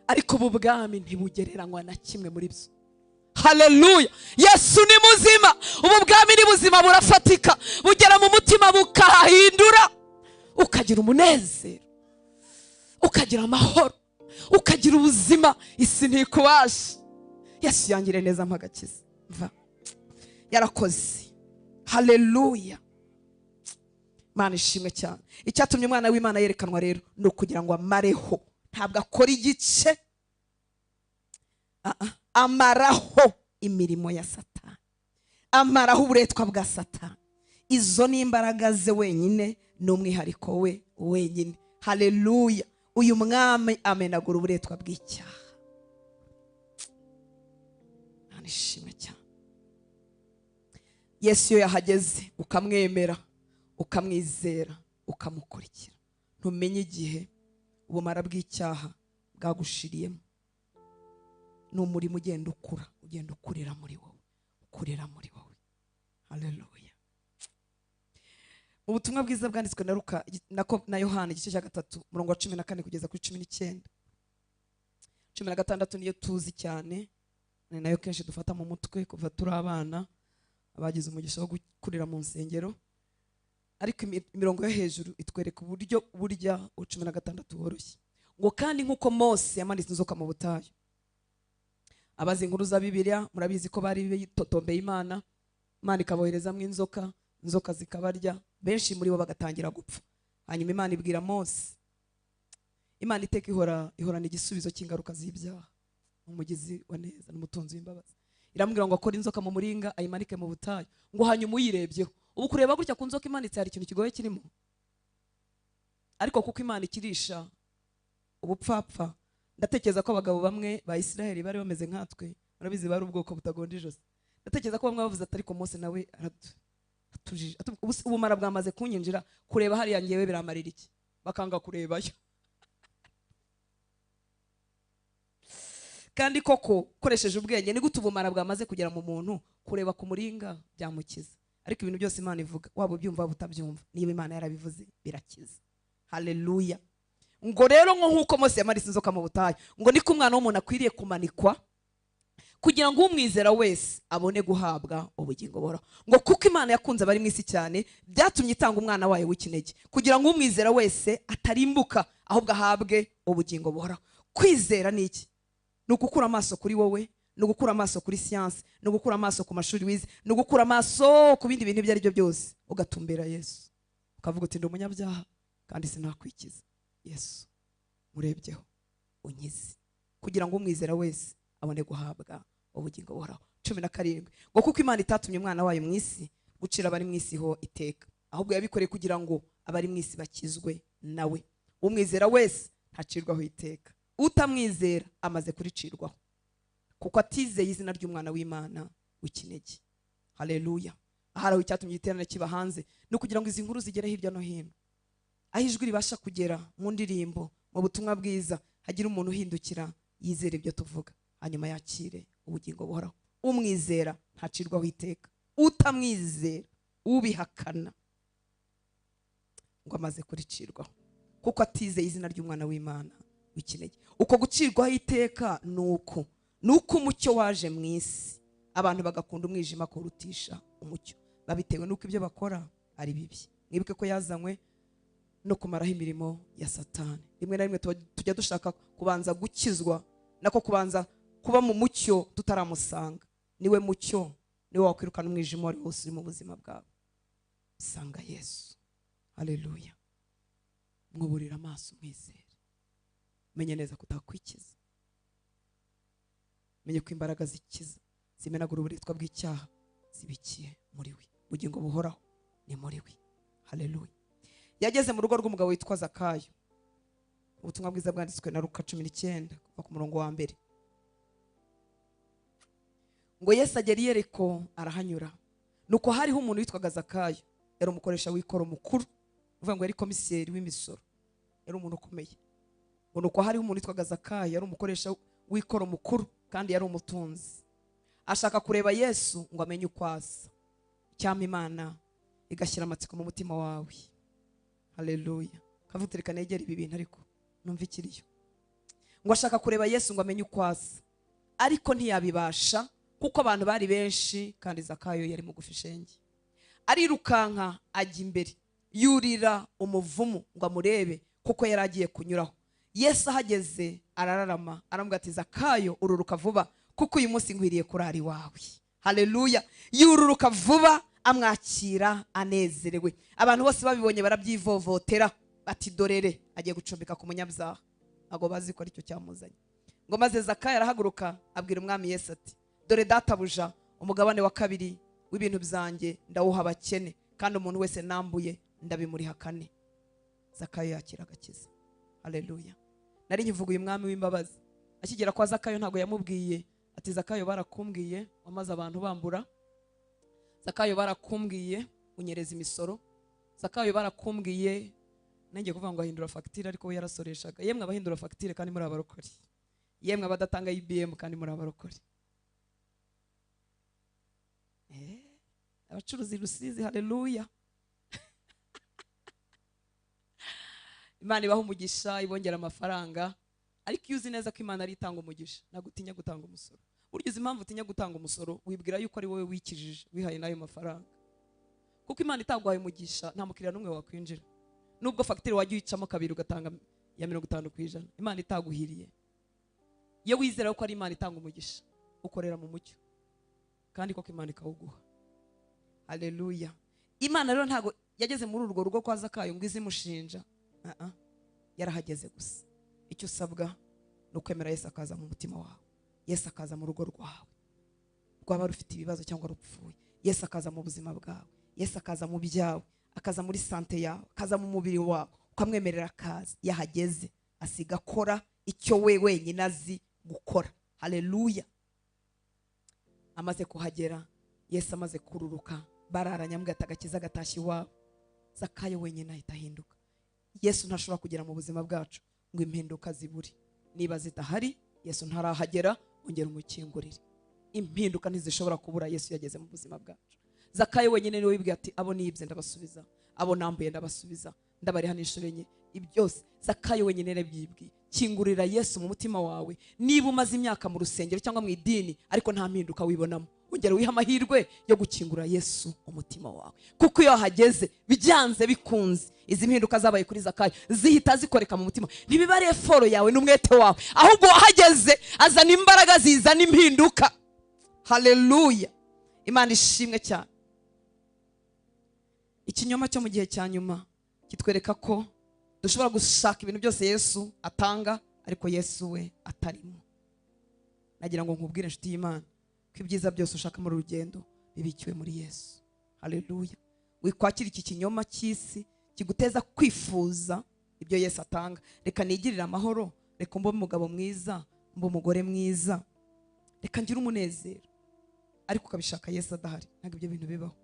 Ariko ubu bwami ntibugereranywa na kimwe muri byo. Haleluya, Yesu ni muzima. Ubu bwami ni buzima, burafatika, bugera mu mutima bukahindura, ukagira umunezero, ukagira amahoro, ukagira ubuzima. Isi ntikubasha. Yesu yangire neza mpagakiza mva yarakoze. Haleluya, Imana ishimwe cyane. Icyatumye umwana w'Imana yerekanwa rero ni ukugira ngo amareho. Ntabwo akora igice, amaraho imirimo ya Satani, amaraho uburetwa bwa Satani. Izo ni imbaraga ze wenyine, ni umwihariko we wenyine. Haleluya, uyu mwami amenagura uburetwa bw'icyaha. Imana ishimwe cyane. Yesu iyo yahageze ukamwemera, ukamwizera, ukamukurikira, ntumenye igihe ubumara bw'icyaha bwagushiriyemo. Ni umurimo ugenda ukura, ugenda ukurira muri wowe, ukurira muri wowe. Haleluya. Ubutumwa bwiza bwanditswe na Luka na Yohana igice cya 3 umurongo wa 14 kugeza kuri 19. 16 niyo tuzi cyane, ni nayo kenshi dufata mu mutwe kuva turi abana, abagize umugisha wo gukurira mu nsengero. Ariko imirongo yo hejuru itwereka uburyo burya 16 woroshye. Ngo kandi nkuko Mose yamanitse inzoka mu butayu. Abazi inkuru za Bibiliya murabizi ko bari bitotombeye Imana, Imana ikaboherezamo inzoka, inzoka zikabarya, benshi muri bo bagatangira gupfa. Hanyuma Imana ibwira Mose, Imana iteka ihorana igisubizo cy'ingaruka z'ibyaha, umugizi wa neza n'umutunzi w'imbabazi. Iramubwira ngo akore inzoka mu muringa ayimanike mu butayu, ngo hanyuma uyirebyeho. Ubu kureba gutya ku nzoka imanitse hari ikintu kigoye kirimo, ariko kuko Imana ikirisha ubupfapfa, ndatekereza ko abagabo bamwe ba Isiraheli bari bameze nkatwe, murabizi bari ubwoko butagonda ijosi. Ndatekereza ko bamwe bavuze ati ariko Mose nawe aratujije, ubumara bwamaze kunyinjira, kureba hariya ngewe biramarira iki? Bakanga kurebayo. Kandi koko ukoresheje ubwenge ni gute ubumara bwamaze kugera mu muntu, kureba ku muringa byamukiza. Ariko ibintu byose Imana ivuga, waba ubyumva waba utabyumva, niba Imana yarabivuze birakiza. Haleluya. Ngo rero nkuko Mose yamanitse inzoka mu butayu, ngo niko umwana w'umuntu akwiriye kumanikwa kugira ngo umwizera wese abone guhabwa ubugingo buhoraho. Ngo kuko Imana yakunze abari mu isi cyane, byatumye itanga umwana wayo w'ikinege kugira ngo umwizera wese atarimbuka, ahubwo ahabwe ubugingo buhoraho. Kwizera ni iki? Ni ugukura amaso kuri wowe, ni ugukura amaso kuri siyansi, ni ugukura amaso ku mashuri wize, ni ugukura amaso ku bindi bintu ibyo ari byo byose, ugatumbera Yesu, ukavuga uti ndi umunyabyaha kandi sinakwikiza. Yesu murebyeho unkize, kugira ngo umwizera wese abone guhabwa ubugingo buhoraho. 17 ngo kuko Imana itatumye umwana wayo mu isi gucira abari mu isi ho iteka, ahubwo yabikoreye kugira ngo abari mu isi bakizwe nawe. Umwizera wese ntacirwaho iteka, utamwizera amaze kuricirwaho, kuko atizeye izina ry'umwana w'Imana w'ikinege. Haleluya. Ahari aho icyatumye igiterane kiba hanze ni ukugira ngo izi nkuru zigere hirya no hino, aho ijwi ribasha kugera mu ndirimbo, mu butumwa bwiza, hagira umuntu uhindukira yizere ibyo tuvuga, hanyuma yakire ubugingo buhoraho. Umwizera ntacirwaho iteka, utamwizera ubihakana ngo amaze kuricirwaho, kuko atizeye izina ry'umwana w'Imana w'ikinege. Uko gucirwaho iteka nuko umucyo waje mu isi, abantu bagakunda umwijima kurutisha umucyo, babitewe nuko ibyo bakora ari bibi. Mwibuke ko yazanywe no kumaraho imirimo ya Satani. Rimwe na rimwe tujya dushaka kubanza gukizwa, nako kubanza kuba mu mucyo tutaramusanga. Niwe mucyo, niwe wakwirukana umwijima wari wose uri mu buzima bwawe. Sanga Yesu. Haleluya. Mwuburira amaso mwizere, menye neza kutakwikiza, menye ko imbaraga zikiza zimenagura uburetwa bw'icyaha zibikiye muri we. Ubugingo buhoraho ni muri we. Haleluya. Yageze mu rugo rw'umugabo witwa Zakayo. Ubutumwa bwiza bwanditswe na Luka 19 kuva ku murongo wa 1. Ngo Yesu agera i Yeriko arahanyura. Nuko hariho umuntu witwaga Zakayo, yari umukoresha w'ikoro mukuru, uvuga ngo yari komiseri w'imisoro, yari umuntu ukomeye. Ngo nuko hariho umuntu witwaga Zakayo, yari umukoresha w'ikoro mukuru kandi yari umutunzi. Ashaka kureba Yesu ngo amenye uko asa. Icyampa Imana igashyira amatsiko mu mutima wawe. Haleluya. Kavuga reka negere ibi bintu ariko numva ikiriyo. Ngo ashaka kureba Yesu ngo amenye uko asa, ariko ntiyabibasha kuko abantu bari benshi kandi Zakayo yari mugufi shenge. Arirukanka ajya imbere, yurira umuvumu ngo amurebe kuko yari agiye kunyuraho. Yesu ahageze arararama, aramubwira ati Zakayo ururuka vuba kuko uyu munsi nkwiriye kurara iwawe. Haleluya. Yururuka vuba amwakira anezerewe. Abantu bose babibonye barabyivovotera bati dorere agiye gucumbika ku munyabyaha. Ntabwo bazi ko aricyo cyamuzanye. Ngo maze Zakayo arahaguruka abwira umwami Yesu ati dore databuja, umugabane wa kabiri w'ibintu byanjye ndawuha abakene, kandi umuntu wese nambuye ndabimuriha kane. Zakayo yakira agakiza. Haleluya. Nari nkivuga uyu mwami w'imbabazi akigera kwa Zakayo ntago yamubwiye ati Zakayo barakumbwiye wamaze abantu bambura, Zakayo barakumbwiye unyereza imisoro, Zakayo barakumbwiye nanjye kuvuga ngo ahindura facture ariko we yarasoreshaga. Yemwe abahindura facture kandi muri abarokori, yemwe abadatanga IBM kandi muri abarokori, abacuruzi Rusizi. Haleluya. Imana ibaha umugisha, ibongera amafaranga, ariko iyo uzi neza ko Imana ari itanga umugisha ntabwo utinya gutanga umusoro. Burya uzi impamvu utinya gutanga umusoro? Wibwira yuko ari wowe wikijije wihaye n'ayo mafaranga. Kuko Imana itaguhaye umugisha nta mukiriya n'umwe wakwinjira. Nubwo facture wajya uyicamo kabiri ugatanga ya 50%, Imana itaguhiriye. Iyo wizera ko ari Imana itanga umugisha ukorera mu mucyo kandi koko Imana ikawuguha. Haleluya. Imana rero ntago yageze muri urwo rugo kwa Zakayo ngo izimushinja. Yarahageze gusa. Icyo usabwa ni ukwemera Yesu akaza mu mutima wawe, Yesu akaza mu rugo rwawe rwaba rufite ibibazo cyangwa rupfuye, Yesu akaza mu buzima bwawe, Yesu akaza mu byawe, akaza muri sante yawe, akaza mu mubiri wawe, ukamwemerera akaza. Yahageze asiga akora icyo we wenyine azi gukora. Haleluya. Amaze kuhagera Yesu amaze kururuka, bararanye amubwira ati agakiza gatashye iwawe. Zakayo wenyine ahita ahinduka. Yesu ntashobora kugera mu buzima bwacu ngo impinduka zibure. Niba zidahari Yesu ntarahagera, ongera umukingurire. Impinduka ntizishobora kubura Yesu yageze mu buzima bwacu. Zakayo wenyine niwe wibwiye ati abo nibye ndabasubiza, abo nambuye ndabasubiza, ndabariha n'inshuro enye. Ibyose Zakayo wenyine yarabyibwiye. Kingurira Yesu mu mutima wawe. Niba umaze imyaka mu rusengero cyangwa mu idini ariko nta mpinduka wibonamo, ongera wiha amahirwe yo gukingura Yesu umutima wawe. Kuko iyo hageze byanze bikunze izi mpinduka zabaye kuri Zakayo zihita zikoreka mu mutima. Ntibibare eforo yawe n'umwete wawe, ahubwo wahageze azana imbaraga zizana impinduka. Haleluya. Imana ishimwe cyane. Ikinyoma cyo mu gihe cya nyuma kitwereka ko dushobora gushaka ibintu byose Yesu atanga ariko Yesu we atarimo. Nagira ngo nkubwire inshuti y'Imana ko ibyiza byose ushaka muri rugendo bibikiwe muri Yesu. Haleluya. Wikwakira iki kinyoma cy'isi kiguteza kwifuza ibyo Yesu atanga. Reka nigirire amahoro, reka mbe umugabo mwiza, mbe umugore mwiza, reka ngire umunezero, ariko ukabishaka Yesu adahari. Ntabwo ibyo bintu bibaho.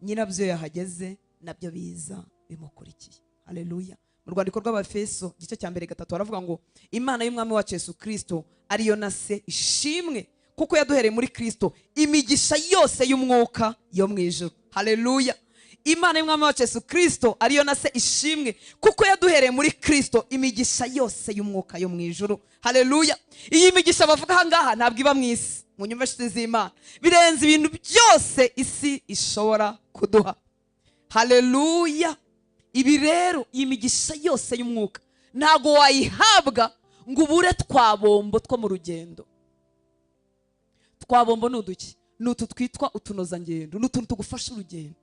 Nyirabyo yahageze nabyo biza bimukurikiye. Haleluya. Mu rwandiko rw'Abafeso igice cya 3 baravuga ngo Imana y'umwami wacu Yesu Kristo ariyo na se ishimwe kuko yaduhereye muri Kristo imigisha yose y'umwuka yo mu ijuru. Haleluya. Imana y'umwami wacu Yesu Kristo ariyo na se ishimwe kuko yaduhereye muri Kristo imigisha yose y'umwuka yo mu ijuru. Haleluya. Iyi migisha bavuga aha ngaha ntabwo iba mu isi. Munyumve inshuti z'Imana, birenze ibintu byose isi ishobora kuduha. Haleluya. Ibi rero iyi migisha yose y'umwuka ntago wayihabwa ngo ubure twabombo two mu rugendo. Twabombo ni uduki? Ni utu twitwa utunozangendo, ni utuntu tugufasha urugendo.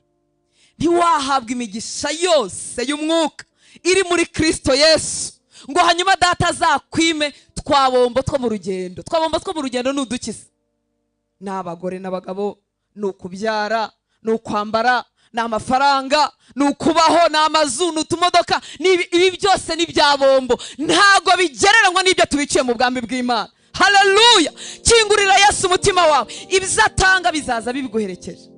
Ntiwahabwa imigisha yose y'umwuka iri muri Kristo Yesu. Ngo hanyuma data azakwime twabombo two mu rugendo. Twabombo two mu rugendo n'udukiza. N'abagore n'abagabo, ni ukubyara, ni ukwambara, ni amafaranga, ni ukubaho, ni amazu, ni utumodoka, ibi byose ni byabombo. Ntago bigereranywa n'ibyo tubiciye mu bwami bw'Imana. Haleluya! Kingurira Yesu umutima wawe, ibizatanga bizaza bibiguherekeje.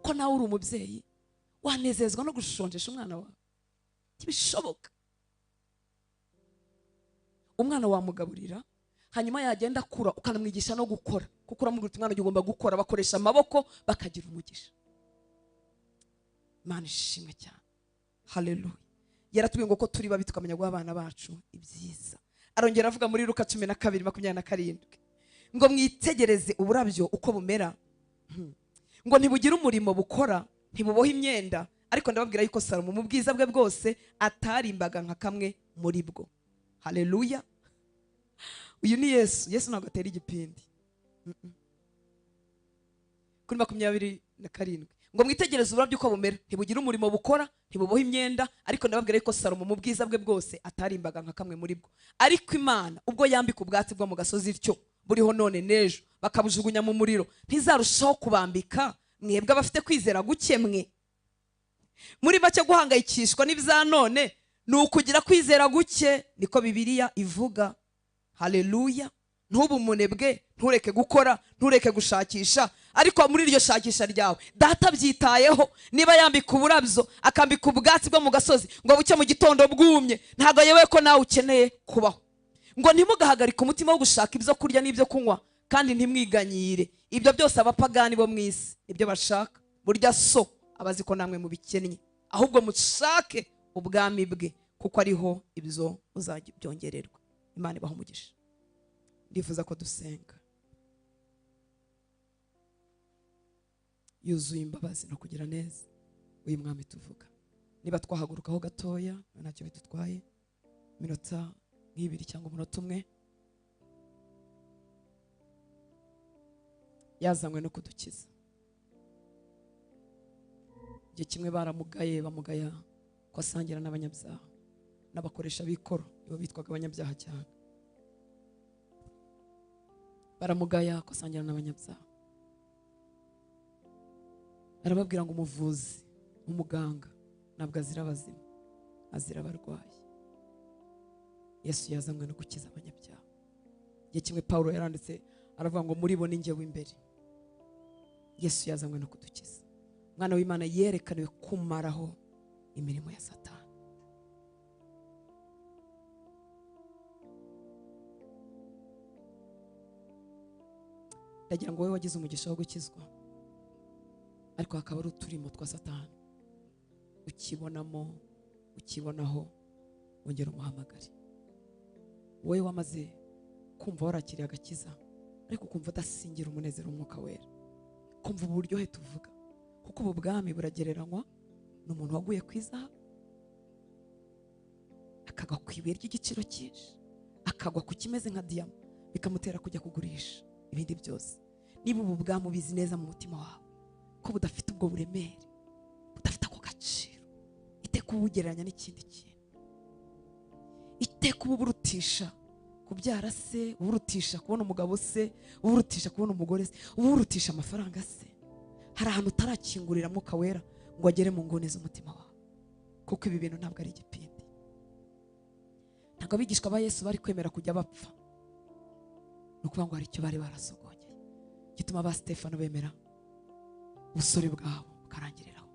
Ko nawe uri umubyeyi wanezezwa no gushonjesha umwana wawe? Ntibishoboka. Umwana wamugaburira, hanyuma yagenda akura ukanamwigisha no gukora, kuko uramubwira uti mwana ugomba gukora, bakoresha amaboko bakagira umugisha. Imana ishimwe cyane. Haleluya. Yaratubwiye ngo ko turi babi tukamenya guha abana bacu ibyiza. Arongera avuga muri Luka 12:27 ngo mwitegereze uburabyo uko bumera, ngo ntibugire umurimo bukora, ntibuboha imyenda, ariko ndababwira yuko Salomo mu bwiza bwe bwose atarimbaga nka kamwe muri bwo. Haleluya. Uyu ni Yesu. Yesu ntabwo atera igipindi. Kuri 27 ngo mwitegereze uburabyo uko bumera, ntibugire umurimo bukora, ntibuboha imyenda, ariko ndababwira yuko Salomo mu bwiza bwe bwose atarimbaga nka kamwe muri bwo. Ariko Imana ubwo yambika ubwatsi bwo mu gasozi ityo buriho none n'ejo bakabujugunya mu muriro, ntizarushaho kubambika mwebwe abafite kwizera guke mwe? Muri make guhangayikishwa n'ibya none ni ukugira kwizera guke, niko Bibiliya ivuga. Haleluya. Ntubu umunebwe, ntureke gukora, ntureke gushakisha, ariko muri iryo shakisha ryawe data byitayeho. Niba yambika uburabyo akambika ubwatsi bwo mu gasozi ngo buke mu gitondo bwumye, ntago yewe ko nawe ukeneye kubaho. Ngo ntimugahagarike umutima wo gushaka ibyo kurya n'ibyo kunywa, kandi ntimwiganyire ibyo byose abapagani bo mu isi ibyo bashaka. Burya so abazi ko namwe mubikennye, ahubwo mushake ubwami bwe, kuko ariho ibyo muzajya byongererwa. Imana ibahe umugisha. Ndifuza ko dusenga. Yuzuye imbabazi no kugira neza uyu mwami tuvuga. Niba twahagurukaho gatoya ntacyo bitutwaye, minota nk'ibiri cyangwa umunota umwe. Yazanywe no kudukiza. Igihe kimwe baramugaye, bamugaya ko asangira n'abanyabyaha n'abakoresha b'ikoro, nibo bitwaga abanyabyaha cyane. Baramugaya ko asangira n'abanyabyaha. Arababwira ngo umuvuzi, umuganga ntabwo azira abazima, azira abarwayi. Yesu yazanywe no gukiza abanyabyaha. Igihe kimwe Paulo yaranditse aravuga ngo muri bo ni njye w'imbere. Yesu yazanywe no kudukiza. Umwana w'Imana yerekaniwe kumaraho imirimo ya Satani. Ndagira ngo wowe wagize umugisha wo gukizwa, ariko hakaba ari uturimo twa Satani ukibonamo, ukibonaho, wongera umuhamagare. Wowe wamaze kumva warakiriye agakiza, ariko ukumva udasingira umunezero w'Umwuka Wera, kumva uburyohe tuvuga, kuko ubu bwami buragereranywa n'umuntu waguye ku izahabu, akagwa ku ibuye ry'igiciro cyinshi, akagwa ku kimeze nka diyama, bikamutera kujya kugurisha ibindi byose. Niba ubu bwami ubizi neza mu mutima wawe ko budafite ubwo buremere, budafite ako gaciro, iteka ubugereranya n'ikindi kintu, iteka uburutisha kubyara se, uburutisha kubona umugabo se, uburutisha kubona umugore se, uburutisha amafaranga se. Hari ahantu utarakingurira Mwuka Wera ngo agere mu ngone z'umutima wawe, kuko ibi bintu ntabwo ari igipindi. Ntabwo abigishwa ba Yesu bari kwemera kujya bapfa, ni ukuvuga ngo hari icyo bari barasogongeye gituma ba Stefano bemera ubusore bwabo bukarangiriraho,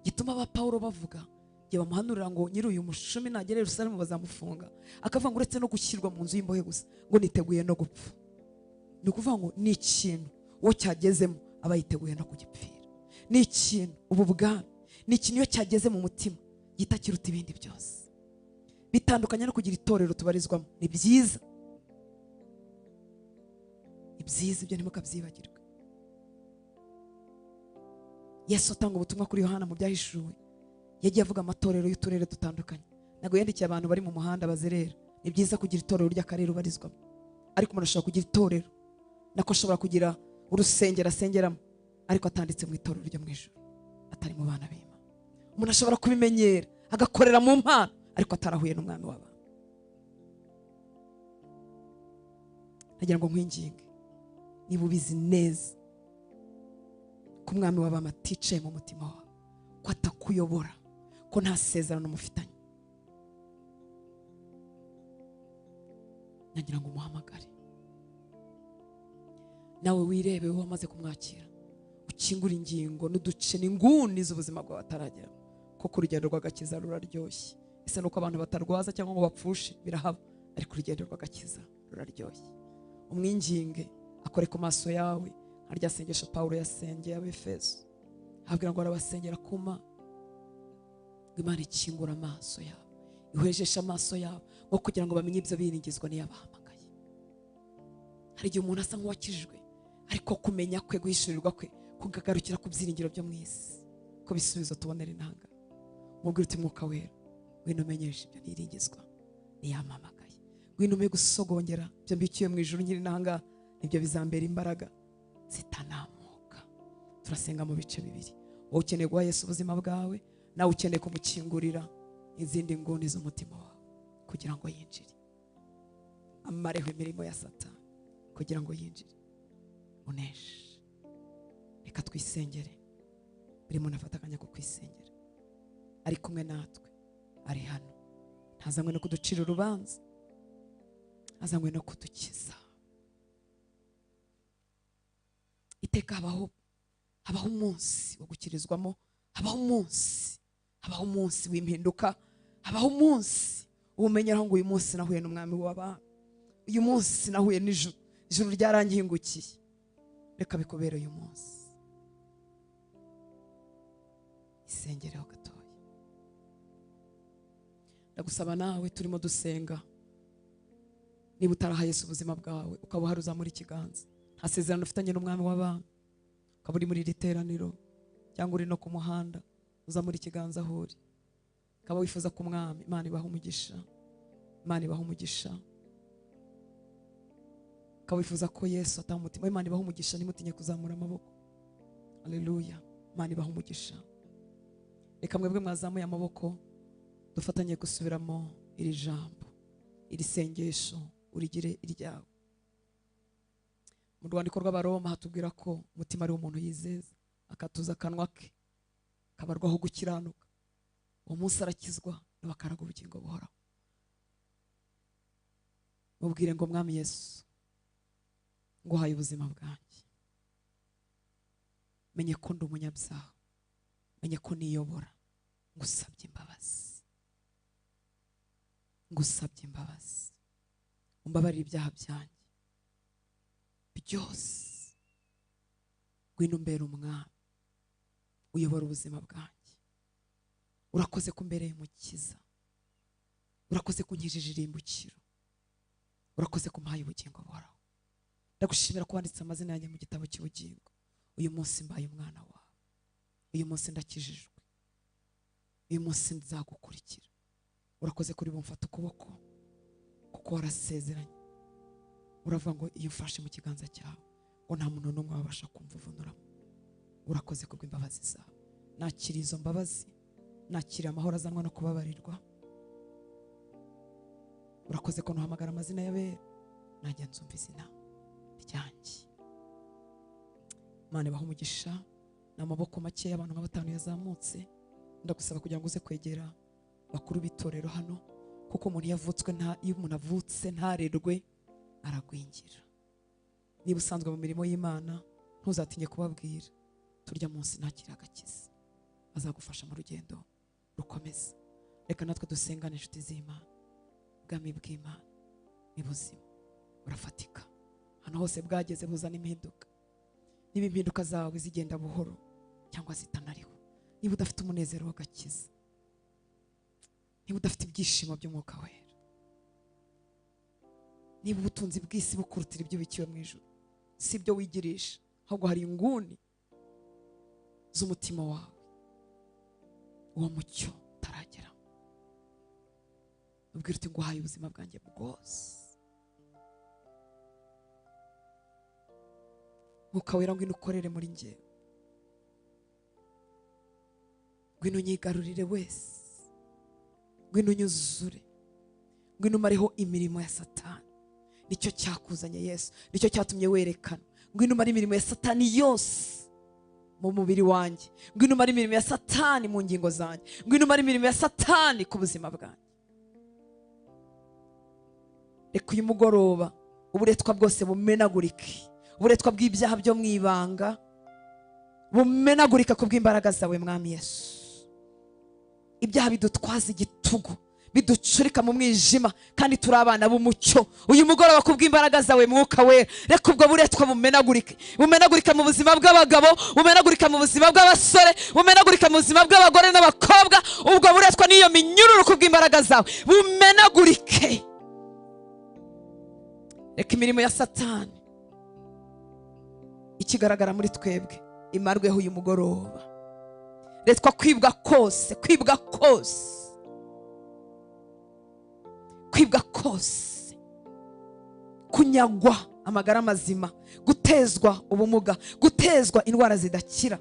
gituma ba Paulo bavuga igihe bamuhanurira ngo nyiri uyu mushumi nagera i Yerusalemu bazamufunga, akavuga ngo uretse no gushyirwa mu nzu y'imbohe gusa ngo niteguye no gupfa. Ni ukuvuga ngo ni ikintu uwo cyagezemo aba yiteguye no kugipfira. Ni ikintu ubu bwami ni ikintu iyo cyageze mu mutima gihita kiruta ibindi byose. Bitandukanye no kugira itorero tubarizwamo, ni byiza, ni byiza, ibyo ntimukabyibagirwe. Yesu atanga ubutumwa kuri Yohana mu byahishuwe, yagiye avuga amatorero y'uturere dutandukanye. Ntabwo yandikiye abantu bari mu muhanda bazerera. Ni byiza kugira itorero ry'akarere ubarizwamo, ariko umuntu ashobora kugira itorero, nako ashobora kugira urusengero asengeramo, ariko atanditse mu itorero ryo mu ijuru, atari mu bana b'Imana. Umuntu ashobora kubimenyera agakorera mu mpano ariko atarahuye n'umwami w'abantu. Nagira ngo nkwinginge, niba ubizi neza ko umwami w'abami aticaye mu mutima wawe, ko atakuyobora, ko nta sezerano mufitanye, nagira ngo umuhamagare. Nawe wirebe wowe wamaze kumwakira, ukingura ingingo n'uduce n'inguni z'ubuzima bwawe ataragera, kuko urugendo rw'agakiza ruraryoshye. Ese nuko abantu batarwaza cyangwa ngo bapfushe birahaba, ariko urugendo rw'agakiza ruraryoshye. Umwinginge akore ku maso yawe, harya sengesho Paulo yasengeye Abefeso, ababwira ngo arabasengera kuma Imana ikingura amaso yabo, ihwejesha amaso yabo ngo kugira ngo bamenye ibyo biringizwa n'iyabahamagaye. Hari igihe umuntu asa nk'uwakijijwe, ariko kumenya kwe, guhishurirwa kwe kugagarukira ku byiringiro byo mu isi, ko bisubizo tubonera intanga. Mubwire uti Mwuka Wera, ngwino umenyeshe ibyo niringizwa n'iyampamagaye, ngwino ume gusogongera ibyo mbikiye mu ijuru nkiri intanga, nibyo bizambera imbaraga zitanamuka. Turasenga mu bice bibiri, wowe ukeneye guha Yesu ubuzima bwawe, nawe ukeneye kumukingurira izindi nguni z'umutima wawe kugira ngo yinjire, amareho imirimo ya Satani kugira ngo yinjire uneshe. Reka twisengere, buri muntu afata akanya ko kwisengera. Ari kumwe natwe, ari hano, ntazanywe no kuducira urubanza, azanywe no kudukiza. Iteka habaho umunsi wo gukirizwamo, habaho umunsi w'impinduka, habaho umunsi umenyeraho ngo uyu munsi nahuye n'umwami w'abami, uyu munsi nahuye n'ijuru, ijuru ryarankingukiye. Reka bikubere uyu munsi. Isengereho gatoya. Ndagusaba nawe turimo dusenga, niba utaraha Yesu ubuzima bwawe, ukaba uhari uzamura ikiganza, nta sezerano ufitanye n'umwami w'abami, ukaba uri muri iri teraniro cyangwa uri no ku muhanda, uzamura ikiganza aho uri, ukaba wifuza ku mwami. Imana ibaha umugisha, Imana ibaha umugisha. Ukaba wifuza ko Yesu ataha umutima, Imana ibaha umugisha, ntimutinye kuzamura amaboko. Haleluya, Imana ibaha umugisha. Reka mwebwe mwazamuye amaboko dufatanye gusubiramo iri jambo, iri sengesho urigire iryawe. Mu rwandiko rw'Abaroma hatubwira ko umutima ari umuntu yizeza, akatuza akanwa ke, kabarwaho gukiranuka. Uwo munsi arakizwa n'abakaraga ubugingo buhoraho. Mubwire ngo Mwami Yesu, nguhaye ubuzima bwanjye, menye ko ndi umunyabyaha, menye ko niyobora, ngusabye imbabazi, ngusabye imbabazi, umbabarire ibyaha byanjye byose, ngwino umbere umwami uyobora ubuzima bwanjye. Urakoze kumbereye umukiza, urakoze kunkijije irimbukiro, urakoze kumpaye ubugingo buhoraho. Ndagushimira ko wanditse amazina yanjye mu gitabo cy'ubugingo. Uyu munsi mbaye umwana wawe, uyu munsi ndakijijwe, uyu munsi nzagukurikira. Urakoze kuri bumfata ukuboko, kuko warasezeranye, uravuga ngo iyo ufashe mu kiganza cyawe ngo nta muntu n'umwe wabasha kumvuvunuramo. Urakoze kubw'imbabazi zawe. Nakira izo mbabazi, nakira amahoro azanwa no kubabarirwa. Urakoze ko ntuhamagara amazina y'abera, nanjye nzumva izina ryanjye. Imana ibahe umugisha. Ni amaboko make y'abantu nka batanu yazamutse. Ndagusaba kugira ngo uze kwegera bakuru b'itorero hano, kuko umuntu yavutswe nta, iyo umuntu avutse ntarerwe aragwingira. Niba usanzwe mu mirimo y'Imana, ntuzatinye kubabwira, turya munsi ntakira agakiza, azagufasha mu rugendo rukomeza. Reka natwe dusengane inshuti z'Imana. Ubwami bw'Imana ni buzima, burafatika, hano hose bwageze buzana impinduka. Niba impinduka zawe zigenda buhoro cyangwa zitanariho, niba udafite umunezero w'agakiza, niba udafite ibyishimo by'Umwuka Wera, niba ubutunzi bw'isi bukurutira ibyo bikiwe mu ijuru, si ibyo wigirisha, ahubwo hari inguni z'umutima wawe uwo mucyo utaragera, ubwira uti nguhaye ubuzima bwanjye bwose. Mwuka Wera ngwino ukorere muri njye, Ngwino unyigarurire wese, ngwino unyuzure, ngwino umareho imirimo ya Satani. Nicyo cyakuzanye Yesu, nicyo cyatumye werekana. Ngwino umare imirimo ya Satani yose mu mubiri wanjye, ngwino umare imirimo ya Satani mu ngingo zanjye, ngwino umare imirimo ya Satani ku buzima bwanjye. Reka uyu mugoroba uburetwa bwose bumenagurike, uburetwa bw'ibyaha byo mu ibanga bumenagurika ku bw'imbaraga zawe Mwami Yesu. Ibyaha bidutwaza igitugu, biducurika mu mwijima, kandi turi abana b'umucyo. Uyu mugoroba ku bw'imbaraga zawe Mwuka Wera, reka ubwo buretwa bumenagurike, bumenagurika mu buzima bw'abagabo, bumenagurika mu buzima bw'abasore, bumenagurika mu buzima bw'abagore n'abakobwa. Ubwo buretwa n'iyo minyururu ku bw'imbaraga zawe bumenagurike. Reka imirimo ya Satani ikigaragara muri twebwe imarweho uyu mugoroba. Retwa kwibwa kose, kwibwa kose, kwibwa kose, kunyagwa amagara mazima, gutezwa ubumuga, gutezwa indwara zidakira,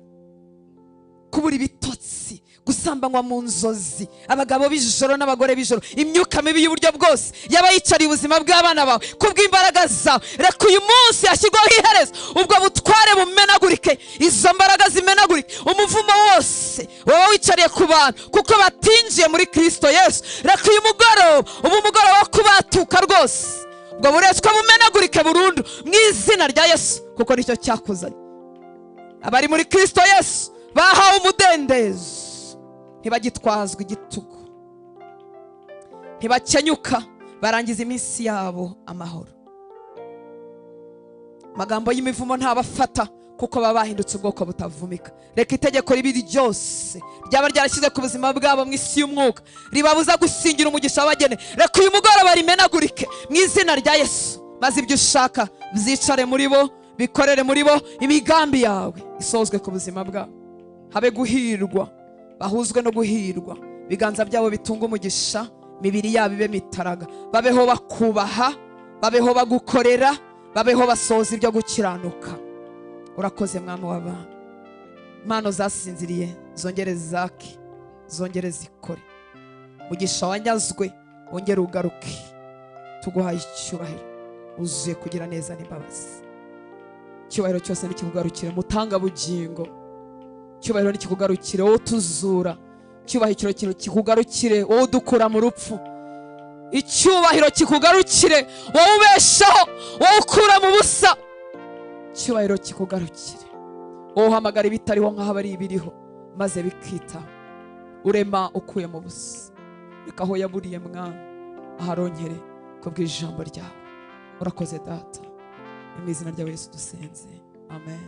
kubura ibitotsi, gusambanywa mu nzozi, abagabo b'ijoro n'abagore b'ijoro, imyuka mibi y'uburyo bwose yaba yicariye ubuzima bw'abana bawe kubw'imbaraga zawe. Reka uyu munsi hashyirwaho iherezo, ubwo butware bumenagurike, izo mbaraga zimenagurike, umuvumo wose waba wicariye ku bantu kuko batinjiye muri Kristo Yesu. Reka uyu mugoroba ubu mugoroba wo kubatuka rwose, ubwo buretwa bumenagurike burundu mu izina rya Yesu, kuko nicyo cyakuzanye. Abari muri Kristo Yesu bahawe umudendezo, ntibagitwazwa igitugu, ntibakenyuka, barangiza iminsi yabo amahoro. Amagambo y'imivumo ntabafata kuko baba bahindutse ubwoko butavumika. Reka itegeko ribi ryose ryaba ryarashyize ku buzima bwabo mu isi y'umwuka ribabuza gusingira umugisha wabagene, reka uyu mugoroba rimenagurike mu izina rya Yesu, maze ibyo ushaka byicare muri bo, bikorere muri bo, imigambi yawe isozwe ku buzima bwabo. Habe guhirwa, bahuzwe no guhirwa, ibiganza byabo bitunga umugisha, imibiri yabo ibe mitaraga, babeho bakubaha, babeho bagukorera, babeho basoza ibyo gukiranuka. Urakoze Mwami w'abami. Impano zasinziriye zongere zake, zongere zikore. Mugisha wanyazwe wongere ugaruke. Tuguhaye icyubahiro uzuye kugira neza n'imbabazi. Icyubahiro cyose nikikugarukire, mutanga bugingo. Icyubahiro nikikugarukire, wowe utuzura. Icyubahiro kikugarukire, wowe udukura mu rupfu. Icyubahiro kikugarukire, wowe ubeshaho, wowe ukura mu busa. Icyubahiro kikugarukire, wowe uhamagara ibitariho nk'aho ari ibiriho, maze bikita. Urema ukuye mu busa. Reka aho yaburiye Mwami aharonkere kubw'ijambo ryawe. Urakoze Data, mu izina rya Yesu dusenze, amen.